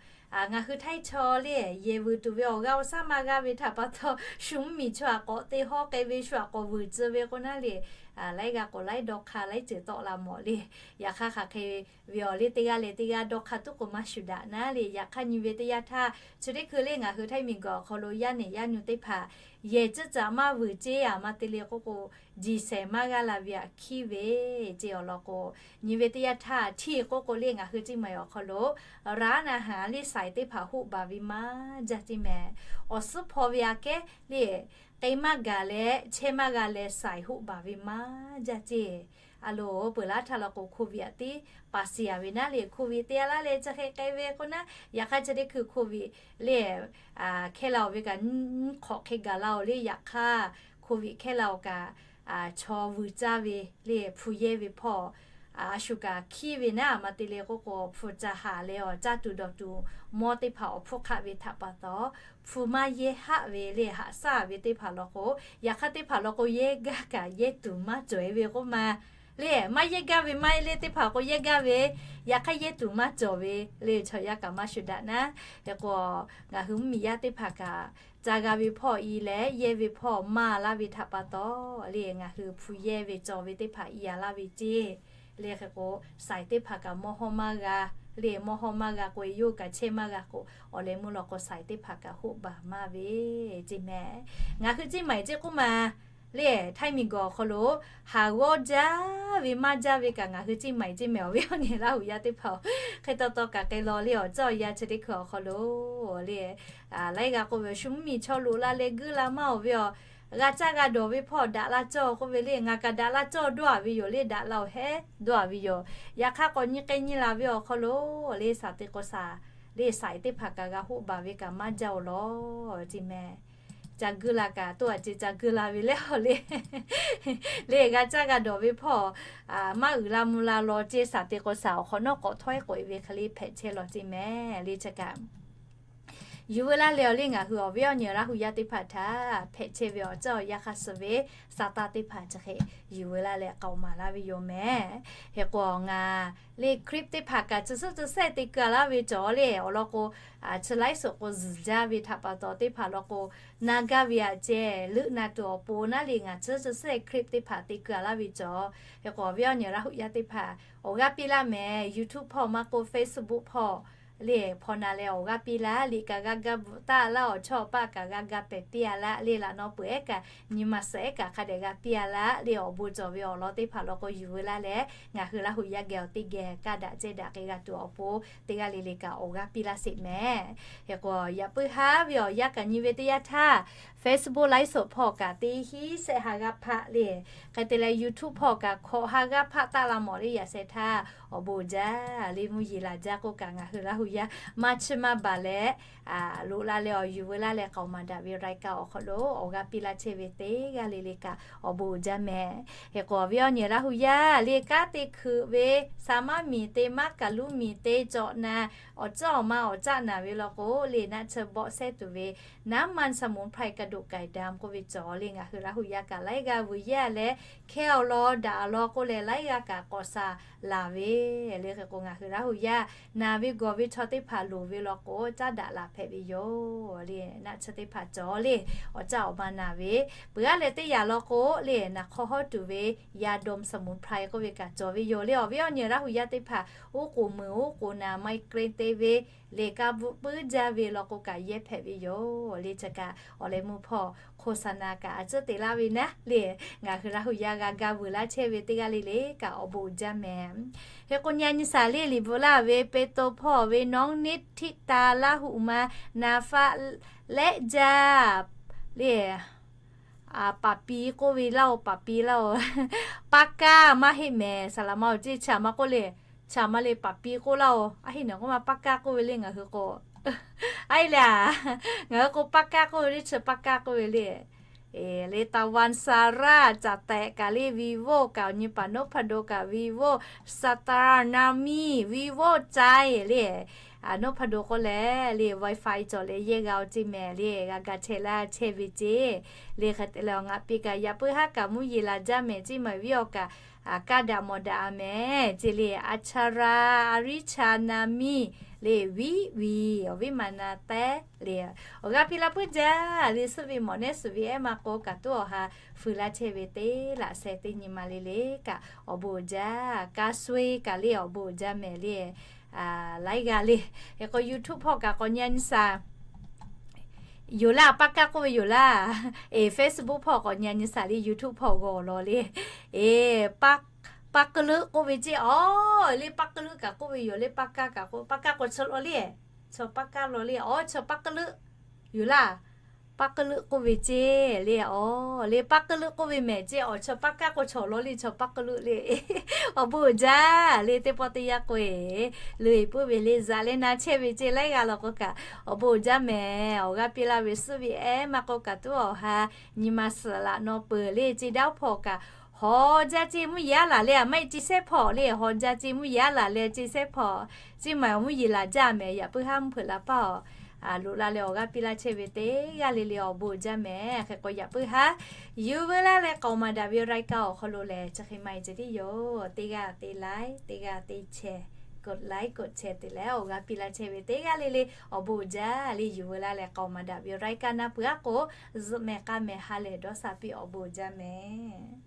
ngaˬ hui Htaiˇ chaw le yehˬ vuiˬ tuˬ ve awˬ g'aˇ awˬ shaˉ maˇ g'a ve htaꞈ pa taw, shu mvuhˇmiˬ chaw aꞈ k'awꞈ te hawˉ k'ai ve, shu aꞈ k'awꞈ vuiˬ tcuh ve k'o naˉ le, laiˉ g'aˇ k'o laiˉ dawˇ hk'aˇ laiˉ ceuˬ tawˆ la mawˬ le. Yaꞈ hk'aˇ hk'aˬ hk'e ve awˬ le, teˇ g'aˇ leh teˇ g'aˇ dawˇ hk'aˇ tuˉ k'o maˇ shuˍ daꞈ naˉ le. Yaꞈ hk'aˇ nyi ve teˇ yanˇ htaˇ, chi teˇ hkui le ngaˬ hui Htaiˇ miˬguiˬ awˬ hk'aw lo yaˇ nehˬ yaˇ nyu teˇ hpaˍ yehˬ tcuhˉ caꞈ maˇ vuiˬ ceˇ, a ma te le k'oˆ k'o, jiˬ shehˍ maˇ g'aˇ la ve aꞈ hkiˉ ve ceˇ. Awˬ lawn k'o, nyi ve teˇ yanˇ htaˇ htiˇ k'oˆ k'o le ngaˬ hui Ciˇ maˬ awˬ hk'aw lo ร้านอาหาร le saiˍ teˇ hpaˍ hoˆ baˬ ve maˇ jaˇ ceˇ mehˍ. Awˬ suhˉ hpaw ve aꞈ kehˉ le k'ai maˇ gaˬ leh chehˇ maˇ g'a leh saiˍ hoˆ baˬ ve maˇ jaˇ ceˇ. A loˍ peuˬ laˇ htaˇ law k'o, โควิด aꞈ tiˉ paˍ shiˍ a ve naˉ le, โควิด te a laˇ leh chi hk'e k'ai ve k'o naˉ, yaꞈ hk'aˇ chi teˇ hkui โควิด le hkehˇ la-oˬ ve kaꞈ nyiˇ hk'awꞈ hk'e gaˬ la-oˬ le. Yaꞈ hk'aˇ โควิด hkehˇ la-oˬ kaꞈ, chaw vuiˬ caˇ ve le hpu yehˇ ve hpawˇ a shu kaꞈ hkiˉ ve naˉ, a ma te le k'oˆ k'o, hpu ca haˍ leh awˬ caˇ tuˬ dawˬ tuˬ mawˇ teˇ hpaˍ awˬ hpfuhˇ hk'aˆ ve htaꞈ pa taw, hpu maˇ yehˇ haˆ ve le haꞈ shaˉ ve teˇ hpaˍ law k'o, yaꞈ hk'aˇ teˇ hpaˍ law k'o yehˇ gaˇ kaꞈ yehˇ tuˬ maˇ cawˬ e ve k'oˆ ma le, maˇ yehˇ gaˇ ve maˇ heˆ le, teˇ hpaˍ k'o yehˇ gaˇ ve, yaꞈ hk'aˇ yehˇ tuˬ maˇ cawˬ ve le, chaw yaˇ kaꞈ maˇ shu daꞈ naˉ. Hk'e k'o, ngaˬ hui mvuhˇmiˬ yaˇ teˇ hpaˍ kaꞈ ca g'a ve hpawˇ i leh yehˇ ve hpawˇ maˇ laˇ ve htaꞈ pa taw le, ngaˬ hui hpu yehˇ ve cawˬ ve teˇ hpaˍ i a laˇ ve ceˇ. Le hk'e k'o, saiˍ teˇ hpaˍ kaꞈ mawˇ hawˇ maˇ g'a le, mawˇ hawˇ maˇ g'a k'o e yawˇ kaꞈ chehˇ maˇ g'a k'o, awˬ leh meuˇ law k'o saiˍ teˇ hpaˍ kaꞈ hoˆ baˬ maˇ ve ceˇ mehˍ. Ngaˬ hui Ciˇ maˬ e ceˇ k'oˆ ma le, Htaiˇ miˬguiˬ awˬ hk'aw lo haˍ g'awˇ jaˇ ve maˇ jaˇ ve kaꞈ ngaˬ hui Ciˇ maˬ e ceˇ mehˍ. Awˬ viˉ awˬ nyi Laˇhuˍ yaˇ teˇ hpaˍ-oˬ, hk'e taw taw kaꞈ k'ai law le awˬ cawˇ yaˇ chi teˇ hkui awˬ hk'aw lo le, laiˉ g'aˇ k'oˆ ve shu mvuhˇmiˬ chaw loꞈ la leh guiˇ la maˇ-oˬ ve aˬ, g'a caˇ g'a dawˬ ve hpawˇ daꞈ la cawˇ k'oˆ ve le, ngaˬ kaꞈ daꞈ la cawˇ dawˇ a ve yoˬ le, daꞈ la-oˬ hehˉ dawˇ a ve yoˬ. Yaꞈ hk'aˇ k'awꞈ nyi k'ai nyi la ve awˬ hk'aw lo le, shaˍ teꞈ k'o shaˍ le saiˍ teˇ hpaˍ kaꞈ g'a hoˆ baˬ ve kaꞈ maˇ jaˇ-oˬ law ceˇ mehˍ. ca guˇ la kaꞈ, toˇ a ce ca guˇ la ve leh awˬ le. Le g'a caˇ g'a dawˬ ve hpawˇ, maˇ uiˍ la mvuh la law ceˇ, shaˍ te k'o shaˍ awˬ hk'awꞈ nawˉ k'awꞈ htawˇ-e k'oꞈ-e ve hk'e le hpehꞈ chehˇ law ceˇ mehˍ le. Chi kaꞈ yuˬ veu laˇ leh awˬ le, ngaˬ hui awˬ viˉ awˬ nyi Laˇ hu yaˇ teˇ hpaˍ htaꞈ hpehꞈ chehˇ ve awˬ caˇ awˬ yanˇ hk'a suh ve sa taˇ teˇ hpaˍ chi hk'e yuˬ veu laˇ leh k'aoˍ maˍ laˇ ve yoˬ mehˍ. Hk'e k'o ngaˬ le clip teˇ hpaˍ kaꞈ chi suhˉ chi sehˉ te keu-a laˇ ve cawˬ le. Awˬ lawn k'o, chi laiˉ suhˍ k'o zuhˬ jaˇ ve htaꞈ pa taw teˇ hpaˍ lawn k'o, na gaˇ ve aꞈ ceh leuˆ na tuˬ awˬ pon naˉ le, ngaˬ chi suhˉ chi sehˉ clip teˇ hpaˍ te keu-a laˇ ve cawˬ. Hk'e k'o awˬ viˉ awˬ nyi Laˇ hu yaˇ teˇ hpaˍ awˬ g'aˇ piˇ laˇ mehˍ. YouTube hpawˇ maˇ k'oˆ Facebook hpawˇ le hpaw na leh awˬ g'aˇ piˇ laˇ. Liꞈ kaꞈ g'a ga bvuhꞈ taˆ laˇ, awˬ chawˇ awˬ paˆ kaꞈ g'a ga pehˬ piˇ-a laˇ le. Laꞈ naw peuˬ ehˉ kaꞈ nyi ma suhˍ ehˉ kaꞈ hk'a dehꞈ g'a piˇ-a laˇ le. Awˬ bon cawˬ ve awˬ lawn teˇ hpaˍ lawn k'o yuˬ veu laˇ leh, ngaˬ hui Laˇ hu yaˇ geh awˬ teˇ geh kaˇ daꞈ cehˇ daꞈ k'e g'a tuˬ awˬ pon teˇ g'aˇ le le kaꞈ awˬ g'aˇ piˇ laˇ sheˍ mehˍ. Hk'e k'o yaꞈ puiˉ haˉ ve awˬ yanˇ kaꞈ nyi ve teˇ yanˇ htaˇ, Facebook laiˉ suhˍ hpawˇ kaꞈ teˇ hinˉ shehˆ ha g'aˇ hpaˆ le. Hk'e te leh YouTube hpawˇ kaꞈ hkawꞈ ha g'aˇ hpaˆ taˆ la mawˬ le. Yaꞈ sheh htaˇ awˬ bon uiˍ jaˇ le, mvuhˇ yeˬ laˬ jaˇ k'oˆ kaꞈ ngaˬ hui Laˇ hu yaˇ maˇ chiˇ maˇ baˬ leh, loꞈ la leh awˬ yuˬ veu laˇ leh k'aoˍ maˍ daꞈ ve รายการ awˬ hk'aw lo awˬ g'aˇ piˇ laˇ chehˇ ve teˇ g'aˇ le le kaꞈ awˬ bon uiˍ jaˇ mehˍ. Hk'e k'o awˬ viˉ awˬ nyi Laˇ hu yaˇ le, kanˉ te hkui ve, sa maˇ miˬ te, maˇ kaˍ luˉ miˬ te cawꞈ na, awˬ cawˇ awˬ ma awˬ caˆ naˍ ve lawn k'o le, naˆ tsuhˇ bawˆ sehˉ tuˬ ve น้ำมันสมุนไพรกระดูกไก่ดำ k'oˆ ve cawˬ le. Ngaˬ hui Laˇ hu yaˇ kaꞈ laiˉ g'aˇ vuiˬ yaˇ leh hkehˇ awˬ lawn daꞈ awˬ lawn k'oˆ leh laiˉ g'aˇ kaꞈ k'awꞈ shaˍ laˬ ve le. Hk'e k'o ngaˬ hui Laˇ hu yaˇ naˬ ve gawˬ ve chaw teˇ hpaˍ loˍ ve lawn k'o caˉ daꞈ laˬ hpehꞈ ve yoˬ le. Naˆ tsuhˇ teˇ hpaˍ cawˬ le, awˬ caˆ awˬ ma naˍ ve peuˬ g'aˇ leh teˇ yanˇ lawn k'o le, naˬ hk'aw hawˉ tuˬ ve ยาดมสมุนไพร k'oˆ ve kaꞈ cawˬ ve yoˬ le. Awˬ viˉ awˬ nyi Laˇ hu yaˇ teˇ hpaˍ uˉ k'oˍ mui uˉ k'oˍ naˍ ไมเกรน te ve le, kaˇ bvuhˆ puiˉ jaˇ ve lawn k'o kaꞈ yehˇ hpehꞈ ve yoˬ le. Chi kaꞈ awˬ leh mvuhˇ hpawˇ โฆษณา kaꞈ a tcuhˉ te laˇ ve naˉ le. Ngaˬ hui Laˇ hu yaˇ g'a ga vuiˬ laˇ chehˇ ve teˇ g'aˇ le le kaꞈ awˬ bon uiˍ jaˇ mehˍ. Hk'e k'o nyi a nyi shaˍ le, liꞈ bvuhꞈ laˇ ve Peˍtruˆ hpawˇ ve น้องนิทธิตา Laˇ hu ma naˍ faˆ lehˆ jaˇ le. Paˍ pi k'oˆ ve laˇ-oˬ, paˍ pi laˇ-oˬ. Paˇ kaˇ maˇ heˆ mehˍ. Saˍ laˍ ma-oˬ, ceˇ chi ma k'oˆ le, chi ma le paˍ pi k'oˆ laˇ-oˬ. A heˆ naˬ k'oˆ ma paˇ kaˇ k'oˆ ve le ngaˬ hui k'o. A heˆ le a, ngaˬ hui k'o paˇ kaˇ k'oˆ ve le, chi paˇ kaˇ k'oˆ ve le. Le ตะวัน Sarah, Caˍ tehꞈ kaꞈ le, Vivo kaꞈ awˬ nyi paˍ นพดล kaꞈ Vivo, Star, Nami, Vivo cai le. นพดล k'oˆ leh le, WiFi cawˬ leh yehˇ g'a-oˬ ceˇ mehˍ le, g'a ga chehˇ laˇ chehˇ ve ceˇ. Le hk'e te leh awˬ ngaˬ pi kaꞈ yaꞈ puiˉ haˉ kaꞈ mvuhˇ yeˬ laˬ jaˇ mehˍ ceˇ, maˬ viˉ awˬ kaꞈ kaˇ daꞈ mawˬ daꞈ-a mehˍ ceˇ le. Aˍchara, Ariˍcha, Nami le, Viˉ viˍ, awˬ viˉ maˍ na tehˉ le, awˬ g'aˇ piˇ laˇ puiˉ jaˇ le. Suhˆ ve mawˬ nehˉ suhˍ ve ehˉ ma k'o kaꞈ tuˉ awˬ ha fui laˇ chehˇ ve teˇ laꞈ sheh teˇ nyi ma le le kaꞈ awˬ bon uiˍ jaˇ. Kaˇ suh-e kaꞈ le awˬ bon uiˍ jaˇ mehˍ le. Laiˉ g'aˇ le. Hk'e k'o YouTube hpawˇ kaꞈ k'awꞈ nyi a nyi shaˍ yoˬ laˇ, paˇ kaˇ k'oˆ ve yoˬ laˇ. Eˬ, Facebook hpawˇ k'awꞈ nyi a nyi shaˍ le, YouTube hpawˇ g'aw law le. Eˬ, paˇ k'uˉ leuˆ k'oˆ ve ceˇ. Awˬ le, paˇ k'uˉ leuˆ kaꞈ k'oˆ ve yoˬ le. Paˇ kaˇ kaꞈ k'oˆ, paˇ kaˇ k'o chi law le. Chaw paˇ kaˇ law le. Awˬ, chaw paˇ k'uˉ leuˆ yoˬ laˇ. Paˇ k'uˉ leuˆ k'oˆ ve ceˇ le. Awˬ le, paˇ k'uˉ leuˆ k'oˆ ve mehˍ ceˇ. Awˬ, chaw paˇ kaˇ k'o chaw law le, chaw paˇ k'uˉ leuˆ le. Awˬ bon uiˍ jaˇ le. Teˇ pawˆ teˇ yanˇ k'o eˬ, le eˬ puiˉ ve le, zaꞈ leh na chehˇ ve ceˇ. Laiˉ g'aˇ law k'o kaꞈ awˬ bon uiˍ jaˇ mehˍ. Awˬ g'aˇ piˇ laˇ ve suhˆ ve ehˉ ma k'o kaꞈ tuˉ awˬ ha nyi ma suhˍ laꞈ naw peuˬ le. Ceˇ daˇ hpawˇ kaꞈ hawˬ jaˇ ceˇ, mvuhˇ yeˬ aˉ laˬ leh a maˇ heˆ, ceˇ sehˉ hpawˇ le. Hawˬ jaˇ ceˇ, mvuhˇ yeˬ aˉ laˬ leh ceˇ sehˉ hpawˇ. Ceˇ maˬ mvuhˇ yeˬ laˬ jaˇ mehˍ. Yaꞈ puiˉ haˉ mvuhˇ hpeuꞈ la paˇ-oˬ. Loꞈ la leh awˬ g'aˇ piˇ laˇ chehˇ ve teˇ g'aˇ le le awˬ bon uiˍ jaˇ mehˍ. Hk'e k'o yaꞈ puiˉ haˉ yuˬ veu laˇ leh k'aoˍ maˍ daꞈ ve รายการ awˬ hk'aw lo lehˬ chi hk'e maˇ heˆ ceh tiˉ yoˬ. Teˇ g'aˇ teˇ like, teˇ g'aˇ teˇ share, กดไลค์ กดแชร์ te leh awˬ g'aˇ piˇ laˇ chehˇ ve teˇ g'aˇ le le awˬ bon uiˍ jaˇ le. Yuˬ veu laˇ leh k'aoˍ maˍ daꞈ ve รายการ na peuˬ aˉ k'o, zuhꞈ mehˍ k'a mehˍ ha lehˬ dawˇ sha piˇ awˬ bon uiˍ jaˇ mehˍ.